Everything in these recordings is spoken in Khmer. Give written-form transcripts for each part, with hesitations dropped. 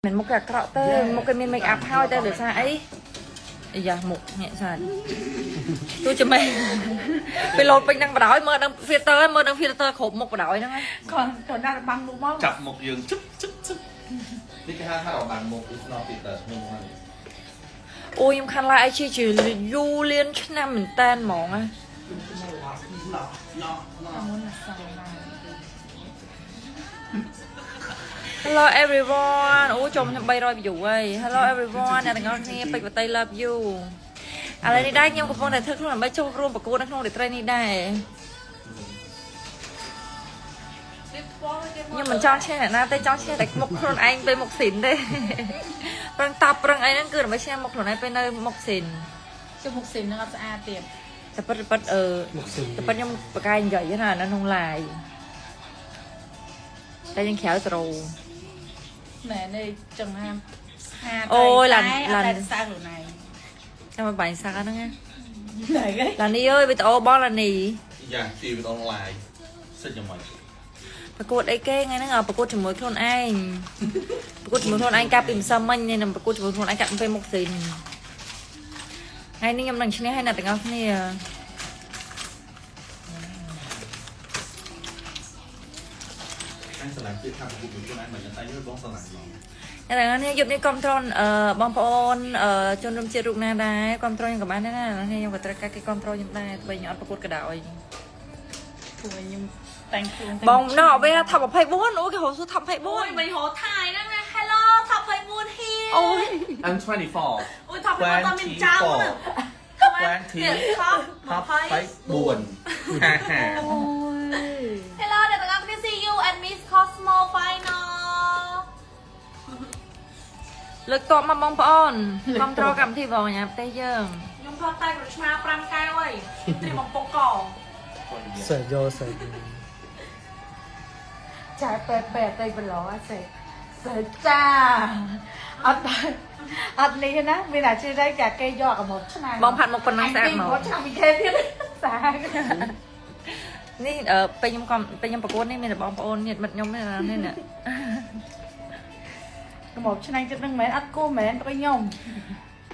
មិនមុខគេអាក្រក់ទេមុខគេមាន make up ហើយតែដោយសារអីអាយ៉ាមុខញាក់សាច់ទោះជាមិនពេលលោតពេញនឹងបដ ாய் មើលដឹង filter មើលដឹង filter គ្រប់មុខបដ ாய் ហ្នឹង គាត់គាត់ដាក់របាំងមុខមក ចាប់មុខយើងជឹបជឹបជឹប នេះគេហៅថារបាំងមុខ is not filter ខ្ញុំហ្នឹង អូយខ្ញុំខានឡាយជាជាយូរលៀនឆ្នាំមែនតែនហ្មងណា Hello everyone អូចូលមក300 view ហើយ Hello everyone អ្នកទាំងអស់គ្នាពេជ្របតី love you ឥឡូវនេះដែរខ្ញុំកំពុងតែធ្វើខ្លួនដើម្បីចូលរួមប្រកួតនៅក្នុងរាត្រីនេះដែរខ្ញុំមិនចង់ឈ្នះអ្នកណាទេចង់ឈ្នះតែមុខខ្លួនឯងពេលមុខស៊ីនទេប្រឹងតបប្រឹងអីហ្នឹងគឺដើម្បីឈ្នះមុខខ្លួនឯងពេលនៅមុខស៊ីន ជុំមុខស៊ីននឹងអត់ស្អាតទៀត តែពិតពិតអឺតែពិតខ្ញុំប្រកែកនិយាយណានៅក្នុង live តែយើងក្រៅប្រូ ណែនេះចឹងណាស្អាត អូយឡានឡាន តែសើខ្លួនឯង ចាំមកបាញ់សាកហ្នឹងណា ណែគេ ឡានីអើយវីដេអូបងឡានី យ៉ាជីវីដេអូ live សិចយ៉ាងម៉េច ប្រកួតអីគេថ្ងៃហ្នឹងប្រកួតជាមួយខ្លួនឯងប្រកួតជាមួយខ្លួនឯងកាលពីម្សិលមិញនេះនឹងប្រកួតជាមួយខ្លួនឯងកាលពីមុខស៊ីនថ្ងៃនេះខ្ញុំនឹងឈ្នះហើយអ្នកទាំងអស់គ្នា អញស្រឡាញ់ពាក្យថាប្រកួតមួយខ្លួនឯងមិនតែយល់បងស្រឡាញ់ហ្មង អ្នកទាំងអស់គ្នាយប់នេះគ្រប់ត្រអឺបងប្អូនអឺជនរួមជាតិរូបណាដែរគ្រប់ត្រខ្ញុំក៏បានដែរណាអ្នកខ្ញុំក៏ត្រូវការគេគ្រប់ត្រខ្ញុំដែរទោះបីខ្ញុំអត់ប្រកួតក៏ដោយ ព្រោះខ្ញុំតែងខ្លួន បងណោវា top 24អូគេហៅសួរ top អូយ 24 មិនហៅថៃហ្នឹងណា Hello top 24 here អូយ I'm 24 អូយ top 24តមានចៅហ្នឹង 20 top 24ហាហា Hello អ្នកទាំងអស់គ្នា see you at Miss Cosmo Final លើកតបមកបងប្អូនគ្រប់ត្រកម្មវិធីបងញ៉ាំប្រទេសយើង ខ្ញុំថតតែក្រូចឆ្មា5កែវហើយត្រៀមបំពង់ក សេយោសេ ចាបែបែតែប្រឡងសេសេចាអត់អត់នេះណាមានតែជឿដែរកាគេយកកំហុសឆ្នាំ បងផាត់មកប៉ុណ្ណឹងស្អាតមក ឆ្នាំពីគេទៀតស្អាត នេះពេលខ្ញុំកំពេលខ្ញុំប្រកួតនេះមានតែបងប្អូនញាតិមិត្តខ្ញុំទេណានេះណា កំហុសឆ្នាំចិត្តនឹងមែនអត់គូមែនទៅខ្ញុំ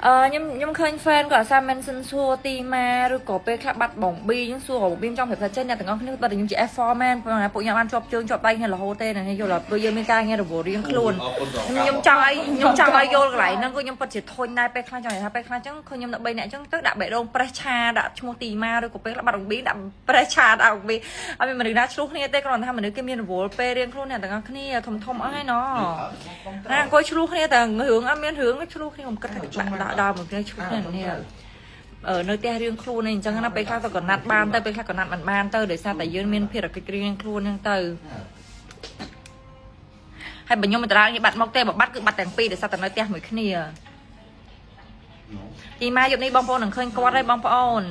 អឺខ្ញុំខ្ញុំឃើញ fan គាត់អាសា mention សួរទីម៉ាឬក៏ពេលខ្លះបាត់បងប៊ីខ្ញុំសួរបងប៊ីចង់ប្រាប់ថាចេះអ្នកទាំងអស់គ្នាបាត់តែខ្ញុំជា F4 មែនព្រោះពួកខ្ញុំបានជាប់ជើងជាប់ដៃគ្នារហូតទេណាយល់អត់ព្រោះយើងមានការងាររវល់រៀងខ្លួន អរគុណដល់ ខ្ញុំចង់ឲ្យខ្ញុំចង់ឲ្យយល់កន្លែងហ្នឹងគឺខ្ញុំពិតជាធុញដែរពេលខ្លះចង់និយាយថាពេលខ្លះចឹងឃើញខ្ញុំនៅ3នាក់ចឹងទៅដាក់បេះដូងប្រេះឆាដាក់ឈ្មោះទីម៉ាឬក៏ពេលខ្លះបាត់បងប៊ីដាក់ប្រេះឆាដាក់បងប៊ីអត់មានមនុស្សណាឆ្លោះគ្នាទេគ្រាន់តែថាមនុស្សគេមានរវល់ពេលរៀងខ្លួនអ្នកទាំងអស់គ្នាធំធំអស់ហើយណណាអង្គុយឆ្លោះគ្នាតែរឿងអត់មានរឿងឆ្លោះគ្នាខ្ញុំគិតថាដាក់ដល់មួយគ្នាឆ្លោះគ្នានេះអឺនៅផ្ទះរៀងខ្លួនអីអញ្ចឹងណាពេលខ្លះទៅកណាត់បានទៅពេលខ្លះកណាត់មិនបានទៅដោយសារតែយើងមានភារកិច្ចរៀងខ្លួនហ្នឹងទៅ ហើយបើខ្ញុំមិនតារាខ្ញុំបាត់មកទេបើបាត់គឺបាត់ទាំងពីរដោយសារតែនៅផ្ទះមួយគ្នាទីម៉ាយប់នេះបងប្អូននឹងឃើញគាត់ហើយបងប្អូន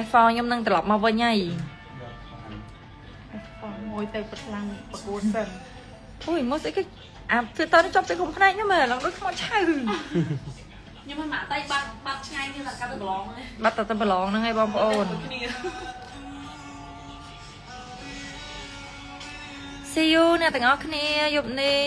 F4 ខ្ញុំនឹងត្រឡប់មកវិញហើយ មួយទៅប្រឡាំងប្រកួតសិន អូយមកស្អីគេអា filter នេះជាប់ស្អីក្នុងភ្នែកខ្ញុំហ៎ឡើងដូចខ្មោចឆៅ ខ្ញុំឲ្យម៉ាក់តៃបាត់បាត់ឆ្ងាយនេះឡើងកាត់ទៅប្រឡងហ្នឹង បាត់តែទៅប្រឡងហ្នឹងហើយបងប្អូន គ្នា See you អ្នកទាំងអស់គ្នាយប់នេះ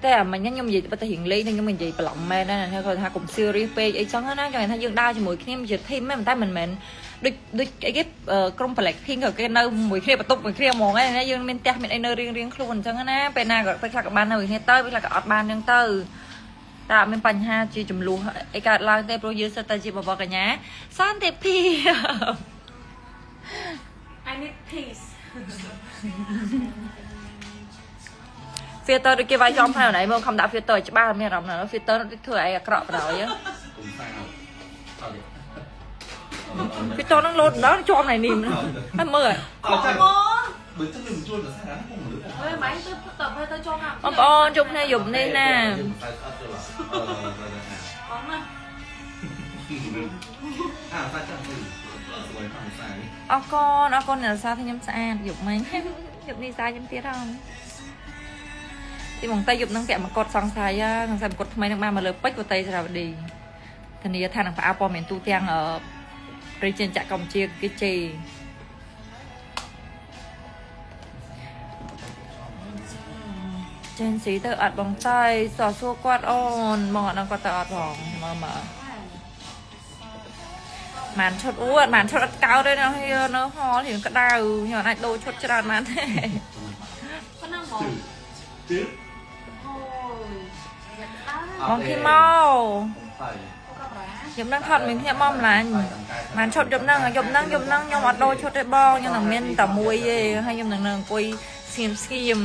តែអាមិញហ្នឹងខ្ញុំនិយាយបើតែរៀងលេងខ្ញុំមិននិយាយបន្លំមែនដែរណាគាត់ថាកុំ serious ពេកអីចឹងណាចង់ថាយើងដើរជាមួយគ្នាជា team មែនតែមិនមែនដូចដូចអីគេក្រុម Blackpink ក៏គេនៅមួយគ្នាបន្ទប់មួយគ្នាហ្មងឯណាយើងមានផ្ទះមានអីនៅរៀងរៀងខ្លួនអញ្ចឹងណាពេលណាក៏ពេលខ្លះក៏បាននៅមួយគ្នាទៅពេលខ្លះក៏អត់បានចឹងទៅតែអត់មានបញ្ហាជាចំនួនអីកើតឡើងទេព្រោះយើងសិតតែជាបបកញ្ញាសន្តិភាព I need peace filter ដូចគេវាយចំហើយណៃមើលខំដាក់ filter ឲ្យច្បាស់មានអារម្មណ៍ណា filter នោះធ្វើឲ្យអាក្រក់បណ្ដោយ គុំសាវអត់ទេ filter ហ្នឹងលោតដល់ជាប់ណៃនេះហើយមើល អត់ទេ មក បើចឹងខ្ញុំជួយភាសាណាពុំលឺ អើយម៉ែទៅទៅទៅចូលកម្ម បងប្អូនជួបគ្នាយប់នេះណា យើងតែអត់យល់អឺ បងណា អាសាចាំទៅស្រួយខាងសានេះ អរគុណអរគុណអ្នកសារថាខ្ញុំស្អាតយប់មិញយប់នេះសារខ្ញុំទៀតហងទីមកតែយប់ហ្នឹងពាក់មកុដសង្ស័យសង្ស័យមកុដថ្មីហ្នឹងបានមកលើពេជ្រកតេស្រាវឌី ធានាថានឹងផ្អើលព័ត៌មានទូទាំងប្រជាជាតិកម្ពុជាគេជេរចេនស៊ីទៅអត់បងតៃសោះសួរគាត់អូនមកអត់ដឹងគាត់ទៅអត់ផងមើលមើលបានឈុតអួតបានឈុតអត់កោតទេនៅនៅហលរៀងក្តៅខ្ញុំអាចដូរឈុតច្រើនបានទេ ប៉ុណ្ណឹងហ្មង ជឿ អូយ បងគីមកយប់នឹងថតមានគ្នាបងម្លាញ់បានឈុតយប់នឹងយប់នឹងយប់នឹងខ្ញុំអត់ដូរឈុតទេបងខ្ញុំនឹងមានតែមួយទេហើយខ្ញុំនឹងអង្គុយស្ងៀមស្ងៀម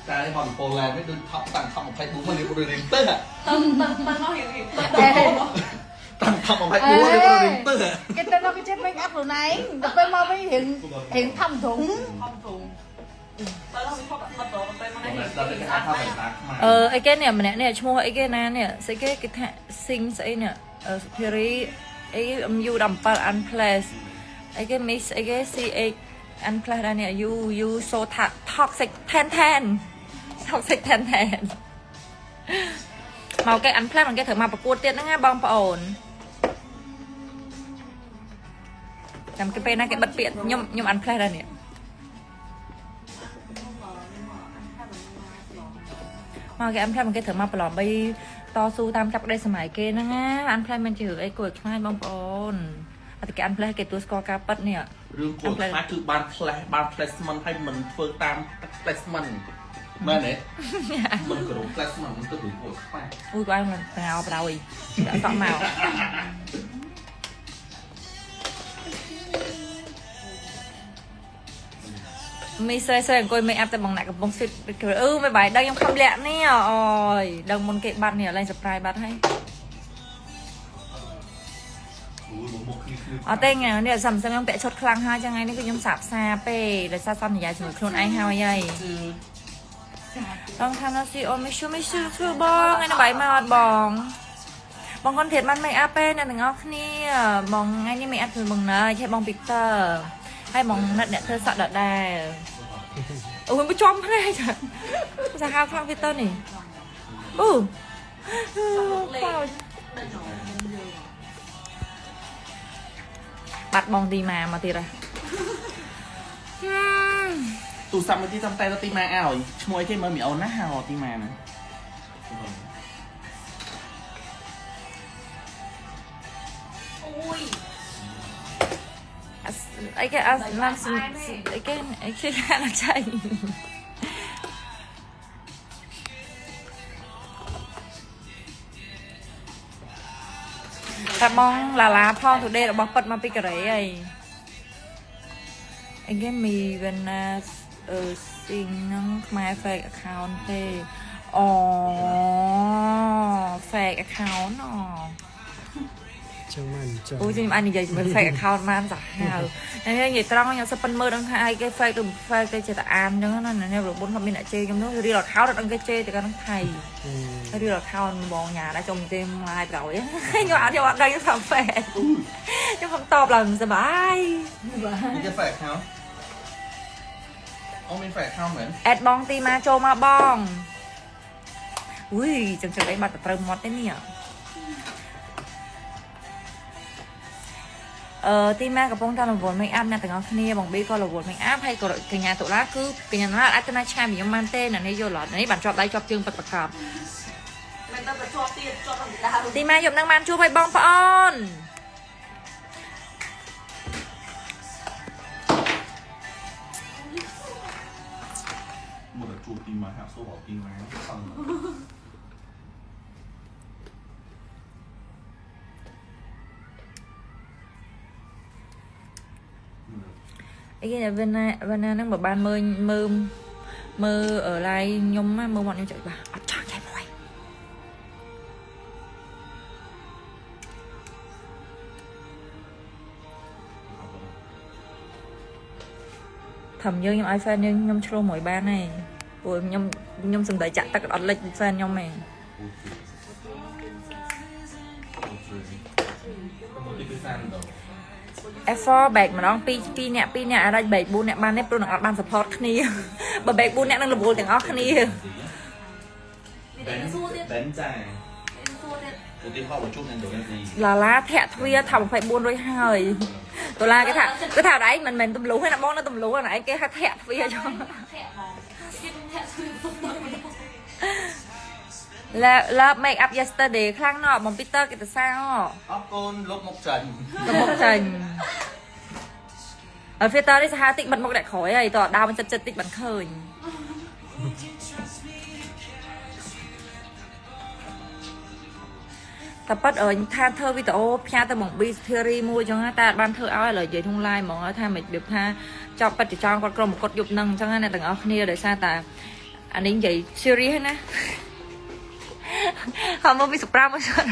តែហនប៉ូឡែននេះដូចថប់តាំងថប់24មករៀបរៀងទៅ តឹងតឹងតឹងមករៀងរៀង តាំងថប់24រៀបរៀងទៅ គេទៅនោះគេចេះ make up ខ្លួនឯងដល់ពេលមកវិញរៀងរៀងធំធំ ធំធំតើเราថតអត់ដល់ពេលមកនេះ ដល់គេហៅថាបណ្ដាខ្មែរ អឺអីគេនេះម្នាក់នេះឈ្មោះអីគេណានេះស្អីគេគេថា sing ស្អីនេះសុភារីអី MU 17 unplace អីគេ miss អីគេ CH unplace ដែរនេះ you you so toxic 10 10 toxic 10 10មកគេ unplace មកគេត្រូវមកប្រកួតទៀតហ្នឹងណាបងប្អូនចាំគេពេលណាគេបិទពាក្យខ្ញុំខ្ញុំ unplace ដែរនេះមកគេ unplace មកគេត្រូវមកប្រឡំបីតស៊ូតាមចាប់ក្តីសម័យគេហ្នឹងណា unplace មិនជារឿងអីគួរឲ្យខ្លាចបងប្អូនអត់គេ unplace គេទួស្គាល់ការប៉ិតនេះ រឿងគួរខ្លាចគឺបាន flash បាន placement ហើយមិនធ្វើតាម placement មែនទេមិនគោរព placement មិនទៅរឿងគួរខ្លាច អូយគាត់មិនតោបដោយដាក់សក់មកមីស្រីស្រីអង្គុយមេអាប់តែបងអ្នកកំពុងស្វីតអឺមិនបាយដឹងខ្ញុំខំលាក់នេះអូយដឹងមុនគេបាត់នេះឡើង surprise បាត់ហើយអត់ទេថ្ងៃនេះសំសំខ្ញុំពាក់ឈុតខ្លាំងហើយចឹងថ្ងៃនេះគឺខ្ញុំសាបសាពេដោយសារសន្យាជាមួយខ្លួនឯងហើយហើយបងថាណាស៊ីអូមីឈូមីឈូធ្វើបងថ្ងៃនេះបាយមកអត់បងបងគាត់ទៀតបានមេអាប់ទេអ្នកទាំងអស់គ្នាបងថ្ងៃនេះមេអាប់ជួយបងណើឲ្យបងពីតើហើយបងណិតអ្នកធ្វើសក់ដដែលអូយមកចំភ្នែកសាហាវខ្លាំងពីតើនេះអូបាត់បងទីម៉ាមកទៀតហ៎ ទូរស័ព្ទមួយទីតាមតែទីម៉ាឲ្យឈ្មោះអីគេមើលមីអូនណាហៅទីម៉ាណា អូយ អីគេអត់ឡានអីគេអីគេអត់ចៃតែបងឡាឡាផង today របស់ប៉ិតមកពីកូរ៉េអីអីគេមីវេណាអឺស៊ីងនឹងខ្មែរ fake account ទេអូ fake account អូ ចឹងមិនចឹង អូខ្ញុំអាចនិយាយជាមួយ fake account បានសាហាវហើយនិយាយត្រង់ខ្ញុំសិបប៉ិនមើលដឹងថាអីគេ fake ទៅ fake ទៅចេះតែអានអញ្ចឹងណានេះរបួនគាត់មានអ្នកជេរខ្ញុំនោះ real account អត់ដឹងគេជេរទៅកាន់ថៃ real account បងញ៉ាដែរចុំទេមកឲ្យប្រយខ្ញុំអត់ខ្ញុំអត់ដឹងថា fake ខ្ញុំខំតបឡើងសប្បាយ នេះគេ fake account អូមាន fake account មែន អេតបងទីមកចូលមកបងអុយចឹងចឹងអីបាត់ទៅត្រូវមាត់ទេនេះអឺទីម៉ាកំពុងតែរវល់ make up អ្នកទាំងអស់គ្នាបងប៊ីក៏រវល់ make up ហើយក៏កញ្ញាតុលាគឺកញ្ញាអាចទៅណាឆ្ងាយពីខ្ញុំបានទេអ្នកនេះយល់អត់នេះបានជាប់ដៃជាប់ជើងពិតប្រាកដ មិនទៅជាប់ទៀតជាប់ដល់ដើម ទីម៉ាយប់នឹងបានជួបឲ្យបងប្អូន មកជួបទីម៉ាហាក់សូទីម៉ាសឹង អីគេវេណាវេណានឹងបើបានមើលមើលមើល live ខ្ញុំមើលមកខ្ញុំចុចបាទអត់ចង់ចៃមួយ ធំយើងខ្ញុំឲ្យ fan យើងខ្ញុំឆ្លោះមួយបានហើយព្រោះខ្ញុំខ្ញុំសំដីចាក់ទឹកអត់លិច fan ខ្ញុំឯង F4 បែកម្ដង2 2នាក់2នាក់អាចបែក4នាក់បានទេព្រោះនឹងអត់បាន support គ្នាបើបែក4នាក់នឹងរវល់ទាំងអស់គ្នា មានតែសួរទៀត បែនចា សួរទៀត ឧទាហរណ៍បើជួបនៅឥណ្ឌូនេស៊ី ឡាឡាធាក់ទ្វាថា24រួចហើយដុល្លារគេថាគេថាអត់ឯងមិនមែនទម្លុះទេណាបងនៅទម្លុះណាឯងគេហៅធាក់ទ្វាចឹង ធាក់ហ្មងគេធាក់ទ្វាពុកទៅ ឡាឡា make up yesterday ខ្លាំងណាស់បងពីទ័រគេទៅសា អរគុណលុបមុខចាញ់ ទៅមុខចាញ់អើ filter នេះសាហាវតិចបិទមុខអ្នកក្រោយហើយតោះដើមចិត្តចិត្តតិចមិនឃើញតែប៉ាត់អើថាធ្វើវីដេអូផ្ញើទៅបង B theory មួយចឹងណាតែអត់បានធ្វើឲ្យឥឡូវនិយាយក្នុង live ហ្មងថាមិនរបៀបថាចប់ប៉ាត់ចង់គាត់ក្រុមមកគាត់យប់នឹងចឹងណាអ្នកទាំងអស់គ្នាដោយសារតែអានេះនិយាយ serious ណាហើយមកមីសុប្រាមកសិន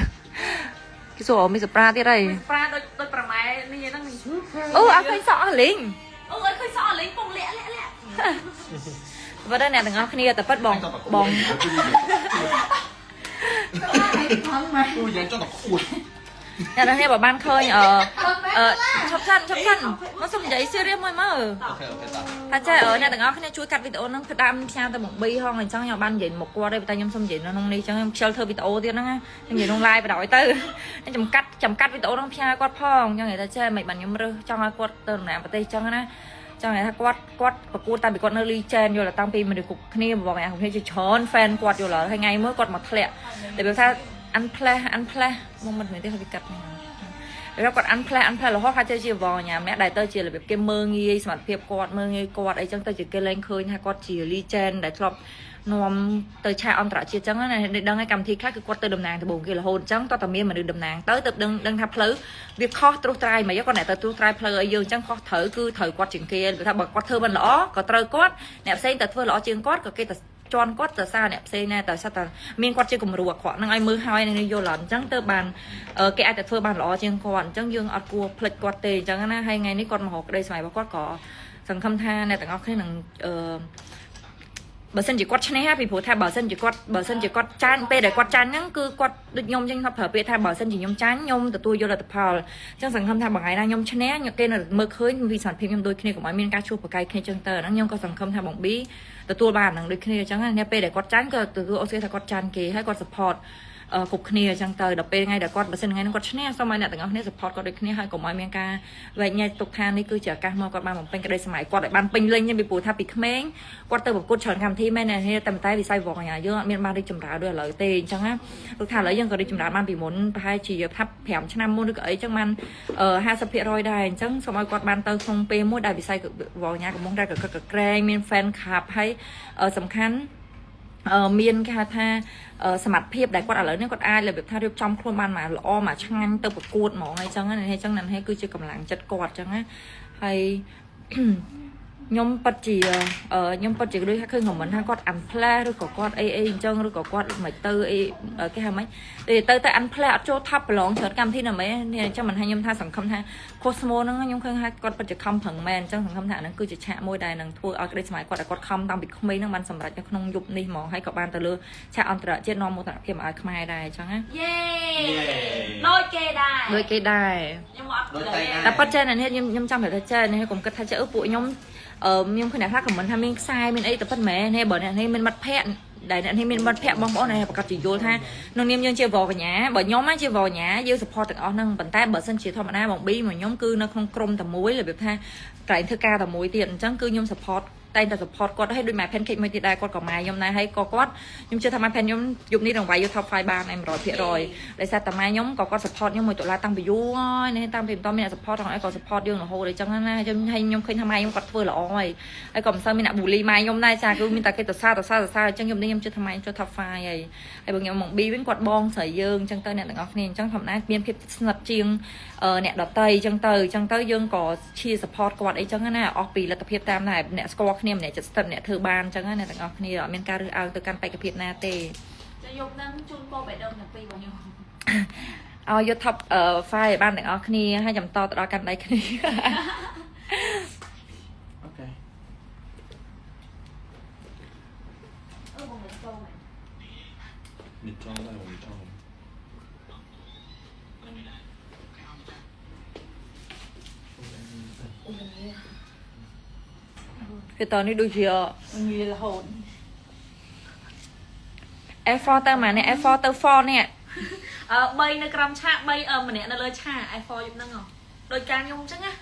គេសួរមីសុប្រាទៀតហើយ ប្រាដូចដូចប្រម៉ែនេះហ្នឹង អូអត់ឃើញសក់អស់លីង អូអើយឃើញសក់លេងពងលាក់លាក់លាក់ បើដល់អ្នកទាំងអស់គ្នាតែប៉ិតបងបង គូយ៉ាងចង់តែខួត អ្នកទាំងអស់គ្នាបើបានឃើញអឺអឺឈប់សិនឈប់សិនមកសុំនិយាយ serious មួយមើល OK OK តា ថាចេះអឺអ្នកទាំងអស់គ្នាជួយកាត់វីដេអូហ្នឹងផ្ដាំផ្ញើទៅមកប៊ីហងអញ្ចឹងខ្ញុំបាននិយាយមកគាត់ទេតែខ្ញុំសុំនិយាយនៅក្នុងនេះអញ្ចឹងខ្ញុំខ្ជិលធ្វើវីដេអូទៀតហ្នឹងណាខ្ញុំនិយាយក្នុង live បណ្ដោយទៅខ្ញុំកាត់ចាំកាត់វីដេអូហ្នឹងផ្ញើគាត់ផងអញ្ចឹងនិយាយថាចេះមិនបានខ្ញុំរើសចង់ឲ្យគាត់ទៅតំណាងប្រទេសអញ្ចឹងណាចង់និយាយថាគាត់គាត់ប្រកួតតាំងពីគាត់នៅលីចែនយល់តាំងពីមនុស្សគ្រប់គ្នាបងប្អូនគ្នាជាច្រើន fan គាត់យល់ហើយថ្ងៃមួយគាត់មកធ្លាក់តែវាថាអាន់ផ្លេះអាន់ផ្លេះមកមិនមែនទេហើយវាកាត់នេះ แล้วគាត់អានផ្លែអានផ្លែរហូតថាជាវញ៉ាំអ្នកដែលទៅជារបៀបគេមើងងាយសមត្ថភាពគាត់មើងងាយគាត់អីចឹងទៅជាគេលែងឃើញថាគាត់ជា legend ដែលធ្លាប់នាំទៅឆាកអន្តរជាតិចឹងណាដឹងហើយកម្មវិធីខ្លះគឺគាត់ទៅតំណាងដំបូងគេរហូតចឹងតោះតែមានមនុស្សតំណាងទៅទៅដឹងដឹងថាផ្លូវវាខុសត្រុសត្រាយមកគាត់អ្នកទៅត្រុសត្រាយផ្លូវឲ្យយើងចឹងខុសត្រូវគឺត្រូវគាត់ជាងគេថាបើគាត់ធ្វើមិនល្អក៏ត្រូវគាត់អ្នកផ្សេងទៅធ្វើល្អជាងគាត់ក៏គេទៅជន់គាត់ទៅសារអ្នកផ្សេងដែរតែសិតតែមានគាត់ជាគំរូអាក្រក់នឹងឲ្យមើលហើយនឹងយល់អញ្ចឹងទៅបានគេអាចតែធ្វើបានល្អជាងគាត់អញ្ចឹងយើងអត់គួរភ្លេចគាត់ទេអញ្ចឹងណាហើយថ្ងៃនេះគាត់មករកក្តីសម័យរបស់គាត់ក៏សង្ឃឹមថាអ្នកទាំងអស់គ្នានឹងអឺបើសិនជាគាត់ឈ្នះពីព្រោះថាបើសិនជាគាត់ចាញ់ពេលដែលគាត់ចាញ់ហ្នឹងគឺគាត់ដូចខ្ញុំអញ្ចឹងគាត់ប្រើពាក្យថាបើសិនជាខ្ញុំចាញ់ខ្ញុំទទួលយកលទ្ធផលអញ្ចឹងសង្ឃឹមថាបើថ្ងៃណាខ្ញុំឈ្នះគេនៅមើលឃើញពីសមត្ថភាពខ្ញុំដូចគ្នាកុំឲ្យមានការជួបប្រកែកគ្នាអញ្ចឹងទៅហ្នឹងខ្ញុំក៏សង្ឃឹមថាបងប៊ីទទួលបានហ្នឹងដូចគ្នាអញ្ចឹងណាពេលដែលគាត់ចាញ់ក៏ទទួលអូស្គាថាគាត់ចាញ់គេហើយគាត់ support គ្រប់គ្នាអញ្ចឹងទៅដល់ពេលថ្ងៃដែលគាត់បើសិនថ្ងៃហ្នឹងគាត់ឈ្នះសូមឲ្យអ្នកទាំងអស់គ្នា support គាត់ដូចគ្នាហើយកុំឲ្យមានការវែកញែកទុកថានេះគឺជាឱកាសមកគាត់បានបំពេញក្តីសម័យគាត់ឲ្យបានពេញលេញពីព្រោះថាពីក្មេងគាត់ទៅប្រកួតច្រើនកម្មវិធីមែនណាតែវិស័យវងយើងអត់មានបានរីកចម្រើនដូចឥឡូវទេអញ្ចឹងណាលោកថាឥឡូវយើងក៏រីកចម្រើនបានពីមុនប្រហែលជាថា5ឆ្នាំមុនឬក៏អីចឹងបាន50%ដែរអញ្ចឹងសូមឲ្យគាត់បានទៅក្នុងពេលមួយដែលវិស័យវងកំពុងតែកកក្រែងមាន fan club ហើយសំខាន់មានគេហៅថាសមត្ថភាពដែលគាត់ឥឡូវនេះគាត់អាចរបៀបថារៀបចំខ្លួនបានមកល្អមកឆ្ងាញ់ទៅប្រកួតហ្មងអីចឹងណាអញ្ចឹងណានេះគឺជាកម្លាំងចិត្តគាត់ចឹងណាហើយខ្ញុំពិតជាដូចថាឃើញ comment ថាគាត់អាន់ផ្លែឬក៏គាត់អីអីអញ្ចឹងឬក៏គាត់មិនទៅអីគេហៅម៉េចទៅអាន់ផ្លែអត់ចូលថប់ប្រឡងច្រើនកម្មវិធីណាមែននេះអញ្ចឹងមិនថាខ្ញុំថាសង្ឃឹមថា Cosmo ហ្នឹងខ្ញុំឃើញថាគាត់ពិតជាខំប្រឹងមែនអញ្ចឹងសង្ឃឹមថាអាហ្នឹងគឺជាឆាកមួយដែលនឹងធ្វើឲ្យក្តីសម័យគាត់ឲ្យគាត់ខំតាំងពីក្មេងហ្នឹងបានសម្រេចនៅក្នុងយុគនេះហ្មងហើយក៏បានទៅលើឆាកអន្តរជាតិនាំមោទនភាពមកឲ្យខ្មែរដែរអញ្ចឹងណា យេដូចគេដែរ ដូចគេដែរ ខ្ញុំអត់ តែប៉ិតចេះណានេះខ្ញុំចាំប្រាប់ថាចេះនេះកុំគិតថាចេះពួកខ្ញុំខ្ញុំឃើញអ្នកខ្លះ comment ថាមានខ្សែមានអីតែប៉ិតមែននេះបើអ្នកនេះមានមិត្តភ័ក្តិដែលអ្នកនេះមានមិត្តភ័ក្តិបងប្អូនប្រកាសជាយល់ថាក្នុងនាមយើងជាវកញ្ញាបើខ្ញុំជាវកញ្ញាយើង support ទាំងអស់ហ្នឹងប៉ុន្តែបើសិនជាធម្មតាបងប៊ីមកខ្ញុំគឺនៅក្នុងក្រុមតែមួយរបៀបថាកន្លែងធ្វើការតែមួយទៀតអញ្ចឹងគឺខ្ញុំ support តែងតែ support គាត់ឲ្យដូចម៉ែ pancake មួយទៀតដែរគាត់ក៏ម៉ែខ្ញុំដែរហើយក៏គាត់ខ្ញុំជឿថាម៉ែ pan ខ្ញុំយប់នេះនឹងវាយយក top 5បាន100%ដោយសារតែម៉ែខ្ញុំក៏គាត់ support ខ្ញុំ1ដុល្លារតាំងពីយូរហើយនេះតាំងពីមិនតមានអ្នក support ទាំងអីក៏ support យើងរហូតអញ្ចឹងណាខ្ញុំហើយខ្ញុំឃើញថាម៉ែខ្ញុំគាត់ធ្វើល្អហើយហើយក៏មិនសូវមានអ្នក bully ម៉ែខ្ញុំដែរចាគឺមានតែគេទៅសារអញ្ចឹងខ្ញុំនេះខ្ញុំជឿថាម៉ែខ្ញុំចូល top 5ហើយហើយបើខ្ញុំមក B វិញគាត់បងស្រីយើងអញ្ចឹងទៅអ្នកទាំងអស់គ្នាអញ្ចឹងធម្មតាមានភាពស្និទ្ធជាងអ្នកដតីអញ្ចឹងទៅយើងក៏ឈៀ support គាត់អីចឹងណាអស់ពីលទ្ធភាពតាមដែរអ្នកស្គាល់គ្នាម្នាក់ចិត្តស្ទិតម្នាក់ធ្វើបានអញ្ចឹងណាអ្នកទាំងអស់គ្នាអត់មានការរើសអើងទៅកាន់បេក្ខភាពណាទេ ចាយប់ហ្នឹងជូនពរបេះដូងទាំងពីររបស់ខ្ញុំ ឲ្យយក top 5ឲ្យបានទាំងអស់គ្នាហើយចាំតទៅដល់កាន់ដៃគ្នា OK អឺបងមិនចូលមែន មិនចូលដែរបងចូល គឺតនេះដូចជា ងាយរហូត F4 ទៅម៉ានេះ F4 ទៅ4នេះ 3នៅក្រោមឆាក3ម្នាក់នៅលើឆាក F4 យប់ហ្នឹងហ៎ដោយការខ្ញុំអញ្ចឹងណា និ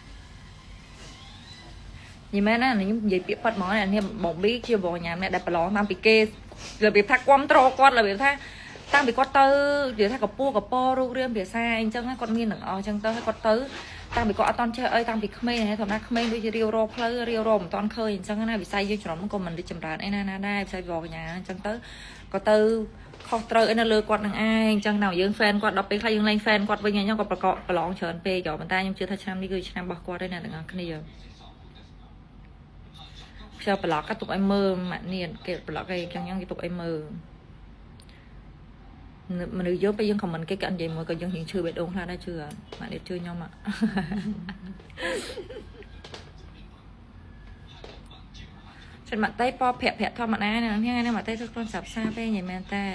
យាយមែនណាខ្ញុំនិយាយពាក្យប៉ាត់ហ្មងនេះបងប៊ីជាបងញ៉ាំអ្នកដែលប្រឡងតាមពីគេរបៀបថាគ្រប់ត្រគាត់របៀបថាតាំងពីគាត់ទៅនិយាយថាកពស់កពរូបរាងភាសាអីចឹងគាត់មានទាំងអស់ចឹងទៅហើយគាត់ទៅតាំងពីគាត់អត់តន់ចេះអីតាំងពីក្មេងធម្មតាក្មេងដូចជារាវរផ្លូវរាវរមិនតន់ឃើញអញ្ចឹងណាវិស័យយើងច្រំក៏មិនរីកចម្រើនអីណាណាដែរវិស័យបងកញ្ញាអញ្ចឹងទៅក៏ទៅខុសត្រូវអីនៅលើគាត់នឹងឯងអញ្ចឹងដល់យើង fan គាត់ដល់ពេលខ្លះយើងលែង fan គាត់វិញអញ្ចឹងគាត់ប្រកបប្រឡងច្រើនពេកប៉ុន្តែខ្ញុំជឿថាឆ្នាំនេះគឺឆ្នាំរបស់គាត់ឯណាទាំងអស់គ្នាខ្ជិលប្លុកទុកឲ្យមើលម៉ាក់នេះគេប្លុកឯងចឹងខ្ញុំគេទុកឲ្យមើលមនុស្សយើងពេលយើងខមមិនគេគេអត់និយាយមួយក៏យើងរៀងឈឺបេះដូងខ្លះដែរជឿអត់ម៉ាក់នេះជឿខ្ញុំអត់ ฉันម៉ាក់តៃពភៈភៈធម្មតាណាថ្ងៃនេះម៉ាក់តៃធ្វើខ្លួនសាប់សាពេកនិយាយមែនតើ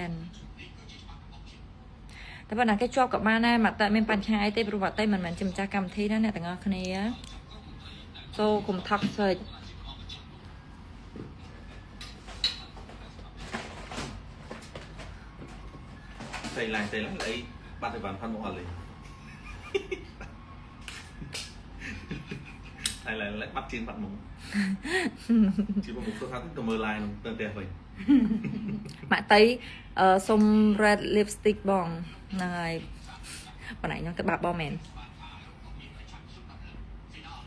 តែប៉ុណ្ណាគេជាប់ក៏បានដែរម៉ាក់តៃមានបញ្ហាអីទេព្រោះម៉ាក់តៃមិនមែនជាម្ចាស់កម្មវិធីណាអ្នកទាំងអស់គ្នាសូកុំថក់សេច តែឡើងតែឡើងអីបាត់ទៅបានផាន់មកអត់លេតែឡើងឡើងបាត់ជាងបាត់មកជាមកធ្វើថាទៅមើល line ទៅផ្ទះវិញ ម៉ាក់តៃសុំ red lipstick បងហ្នឹងហើយប៉ុន្តែខ្ញុំទៅបាបបងមែន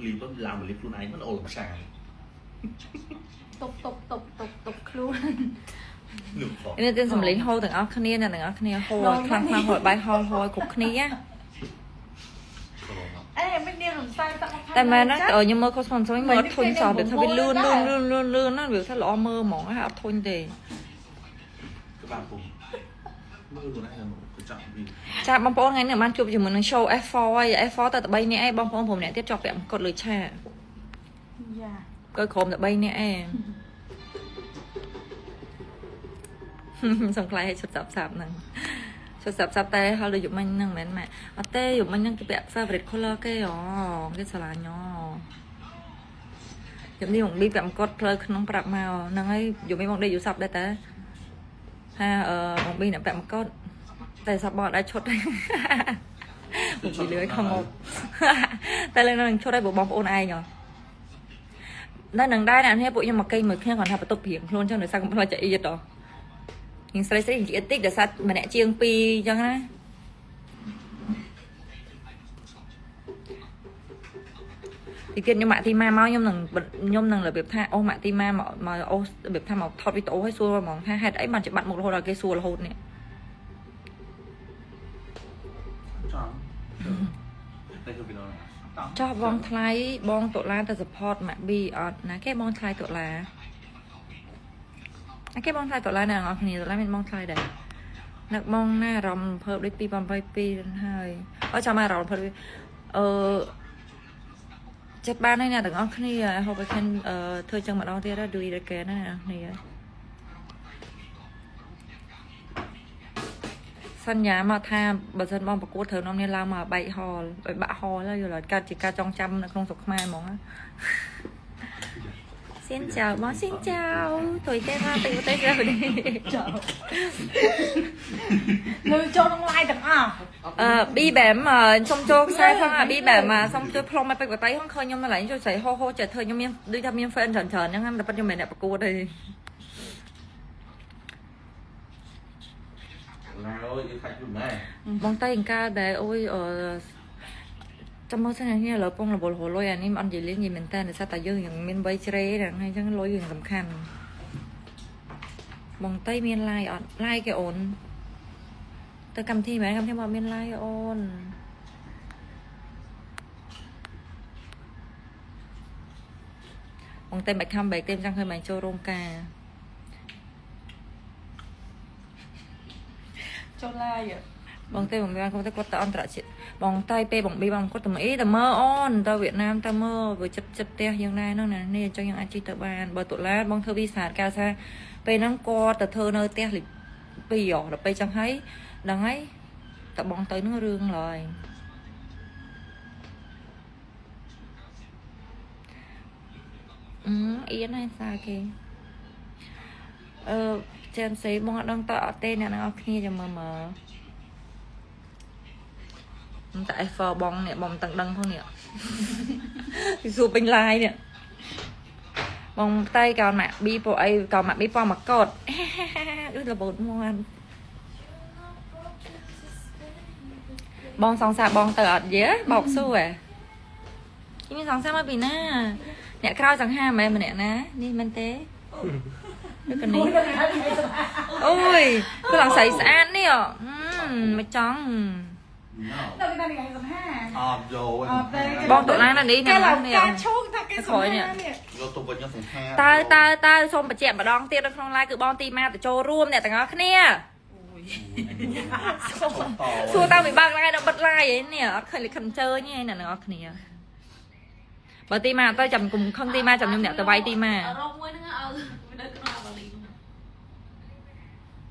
លីបឡើងមកលីបខ្លួនឯងមិនអូលខ្សា តុបតុបតុបតុបតុបខ្លួន នេះតែសំលេងហូរទាំងអស់គ្នាអ្នកទាំងអស់គ្នាហូរខ្លាំងខ្លាំងហូរបាយហល់ហូរគ្រប់គ្នា អេមិននាងរំសាយតាក់ តែមែនណាខ្ញុំមើល cosmos មើលអត់ធុញសោះវាថាវាលឿនលឿនលឿនលឿនលឿនណាវាថាល្អមើលហ្មងហើយអត់ធុញទេ ក្បាលពុំមើលខ្លួនឯងមកកញ្ចក់វា ចាបងប្អូនថ្ងៃនេះបានជួបជាមួយនឹង show F4 ហើយ F4 តែ3នាក់ឯងបងប្អូនព្រមអ្នកទៀតជាប់ពាក់មកុដលើឆាក យ៉ា ក៏ក្រុមតែ3នាក់ឯងសំខ្លាយឲ្យឈុតសាប់សាប់ហ្នឹងឈុតសាប់សាប់តែហៅដូចយប់មិញហ្នឹងមិនមែនម៉ាក់អត់ទេយប់មិញហ្នឹងគេពាក់ favorite color គេអូគេស្រឡាញ់អូយប់នេះបងឌីពាក់មកុដផ្លូវក្នុងប្រាប់មកហ្នឹងហើយយប់នេះបងឌីយូសាប់ដែរតាថាបងប៊ីអ្នកពាក់មកុដតែសាប់បអត់ដែរឈុតបងប៊ីលឿយខំមកតែលើនឹងឈុតឲ្យបងប្អូនឯងហ៎នៅនឹងដែរអ្នកនេះពួកខ្ញុំមកគេងមួយគ្នាគាត់ថាបន្ទប់ព្រៀងខ្លួនចឹងដោយសារកំផ្លេចចអៀតហ៎យើងស្រីស្រីជាតិចដោយសារម្នាក់ជាង2អញ្ចឹងណាទីទៀតខ្ញុំម៉ាក់ទីម៉ាមកខ្ញុំនឹងរបៀបថាអូម៉ាក់ទីម៉ាមកមកអូរបៀបថាមកថតវីដេអូឲ្យសួរហ្មងថាហេតុអីបានច្បាត់មុខរហូតដល់គេសួររហូតនេះ ចង់តែគឺវីដេអូ ចោះបងថ្លៃបងតុលាទៅ support ម៉ាក់ប៊ីអត់ណាគេបងថ្លៃតុលាណាគេបងថ្លៃតុលាអ្នកនរគ្នាតុលាមានបងថ្លៃដែរនឹកបងណាអារម្មណ៍ភើបដូច2022ហើយអត់ចាំអារម្មណ៍ភើបអឺចិត្តបានហើយអ្នកទាំងអស់គ្នា I hope I can ធ្វើចឹងម្ដងទៀត do it again ណាអ្នកគ្នាសញ្ញាមកថាបើសិនបងប្រកួតត្រូវនាំនេះឡើងមកបែកហលបែកបាក់ហលហើយយល់កាត់ជាការចងចាំនៅក្នុងស្រុកខ្មែរហ្មង Xin chàoបង xin chào ទុយទេមកទៅទៅទៅ ចៅលើចូលក្នុង live ទាំងអស់ អឺប៊ីបែមសុំចូលខ្សែផងអាប៊ីបែមសុំជួយផ្លុំឲ្យពេកបតៃហ្នឹងឃើញខ្ញុំនៅឡើយជួយស្រីហោហោចេះធ្វើខ្ញុំមានដូចថាមាន fan ច្រើនច្រើនហ្នឹងតែប៉ុតខ្ញុំមិនមែនអ្នកប្រកួតទេ ឡាអើយយើងខាច់ខ្លួនដែរ បងតៃអង្ការដែរអូយអឺចាំមើលសិននេះឥឡូវពងរវល់រលុយអានេះមិនអត់និយាយលេងនិយាយមែនតើដោយសារតែយើងยังមានវ័យជ្រេហ្នឹងហើយអញ្ចឹងលុយយើងសំខាន់បងតៃមាន line អត់ line គេអូនទៅកម្មវិធីមែនកម្មវិធីមកមាន line អូនបងតៃមិនខំបែកទេចង់ឃើញមិនចូលរោងការ ចូល live បងតៃបងមានគាត់ទៅគាត់ទៅអន្តរជាតិបងតៃពេលបងប៊ីបងគាត់ទៅអីទៅមើអូនទៅវៀតណាមទៅមើវាចិត្តចិត្តផ្ទះយើងដែរហ្នឹងណានេះអញ្ចឹងយើងអាចជិះទៅបានបើតុលាបងធ្វើវីសាកាលថាពេលហ្នឹងគាត់ទៅធ្វើនៅផ្ទះលេខ2ដល់ពេលចឹងហើយដឹងហើយតបងទៅហ្នឹងរឿងឡើយអឺអៀនហើយសាគេអឺចេនសេបងអត់ដឹងតអត់ទេអ្នកទាំងអស់គ្នាចាំមើលមើល តែ F4 បងនេះបងមិនតាំងដឹងផងនេះ ពីសួរពេញ live នេះបងតៃកោនម៉ាក់ប៊ីពណ៌អីកោនម៉ាក់ប៊ីពណ៌មកកត ដូចរបូតមាន់បងសង្សារបងទៅអត់យេបោកសួរហ៎មានសង្សារមកពីណាអ្នកក្រោយសង្ហាមិនមែនម្នាក់ណានេះមែនទេឬក៏នេះអូយគឺឡើងស្រីស្អាតនេះមិនចង់ នៅណានេះឯងសំហា អត់យក អត់ទេ បងតុលាណានេះ គេឡើង នេះ ការឈូកថាគេសំហានេះ យកទៅវិញសង្ហា តើតើតើសូមបញ្ជាក់ម្ដងទៀតនៅក្នុង live គឺបងទីម៉ាទៅចូលរួមអ្នកទាំងអស់គ្នាសួរតើវិបើក live ដល់បិទ live ឯនេះអត់ឃើញលិខិតអញ្ជើញទេអ្នកទាំងអស់គ្នាបើទីម៉ាទៅចាំគុំខឹងទីម៉ាចាំខ្ញុំអ្នកទៅវាយទីម៉ា រកមួយហ្នឹងឲ្យនៅក្នុងអាបាលី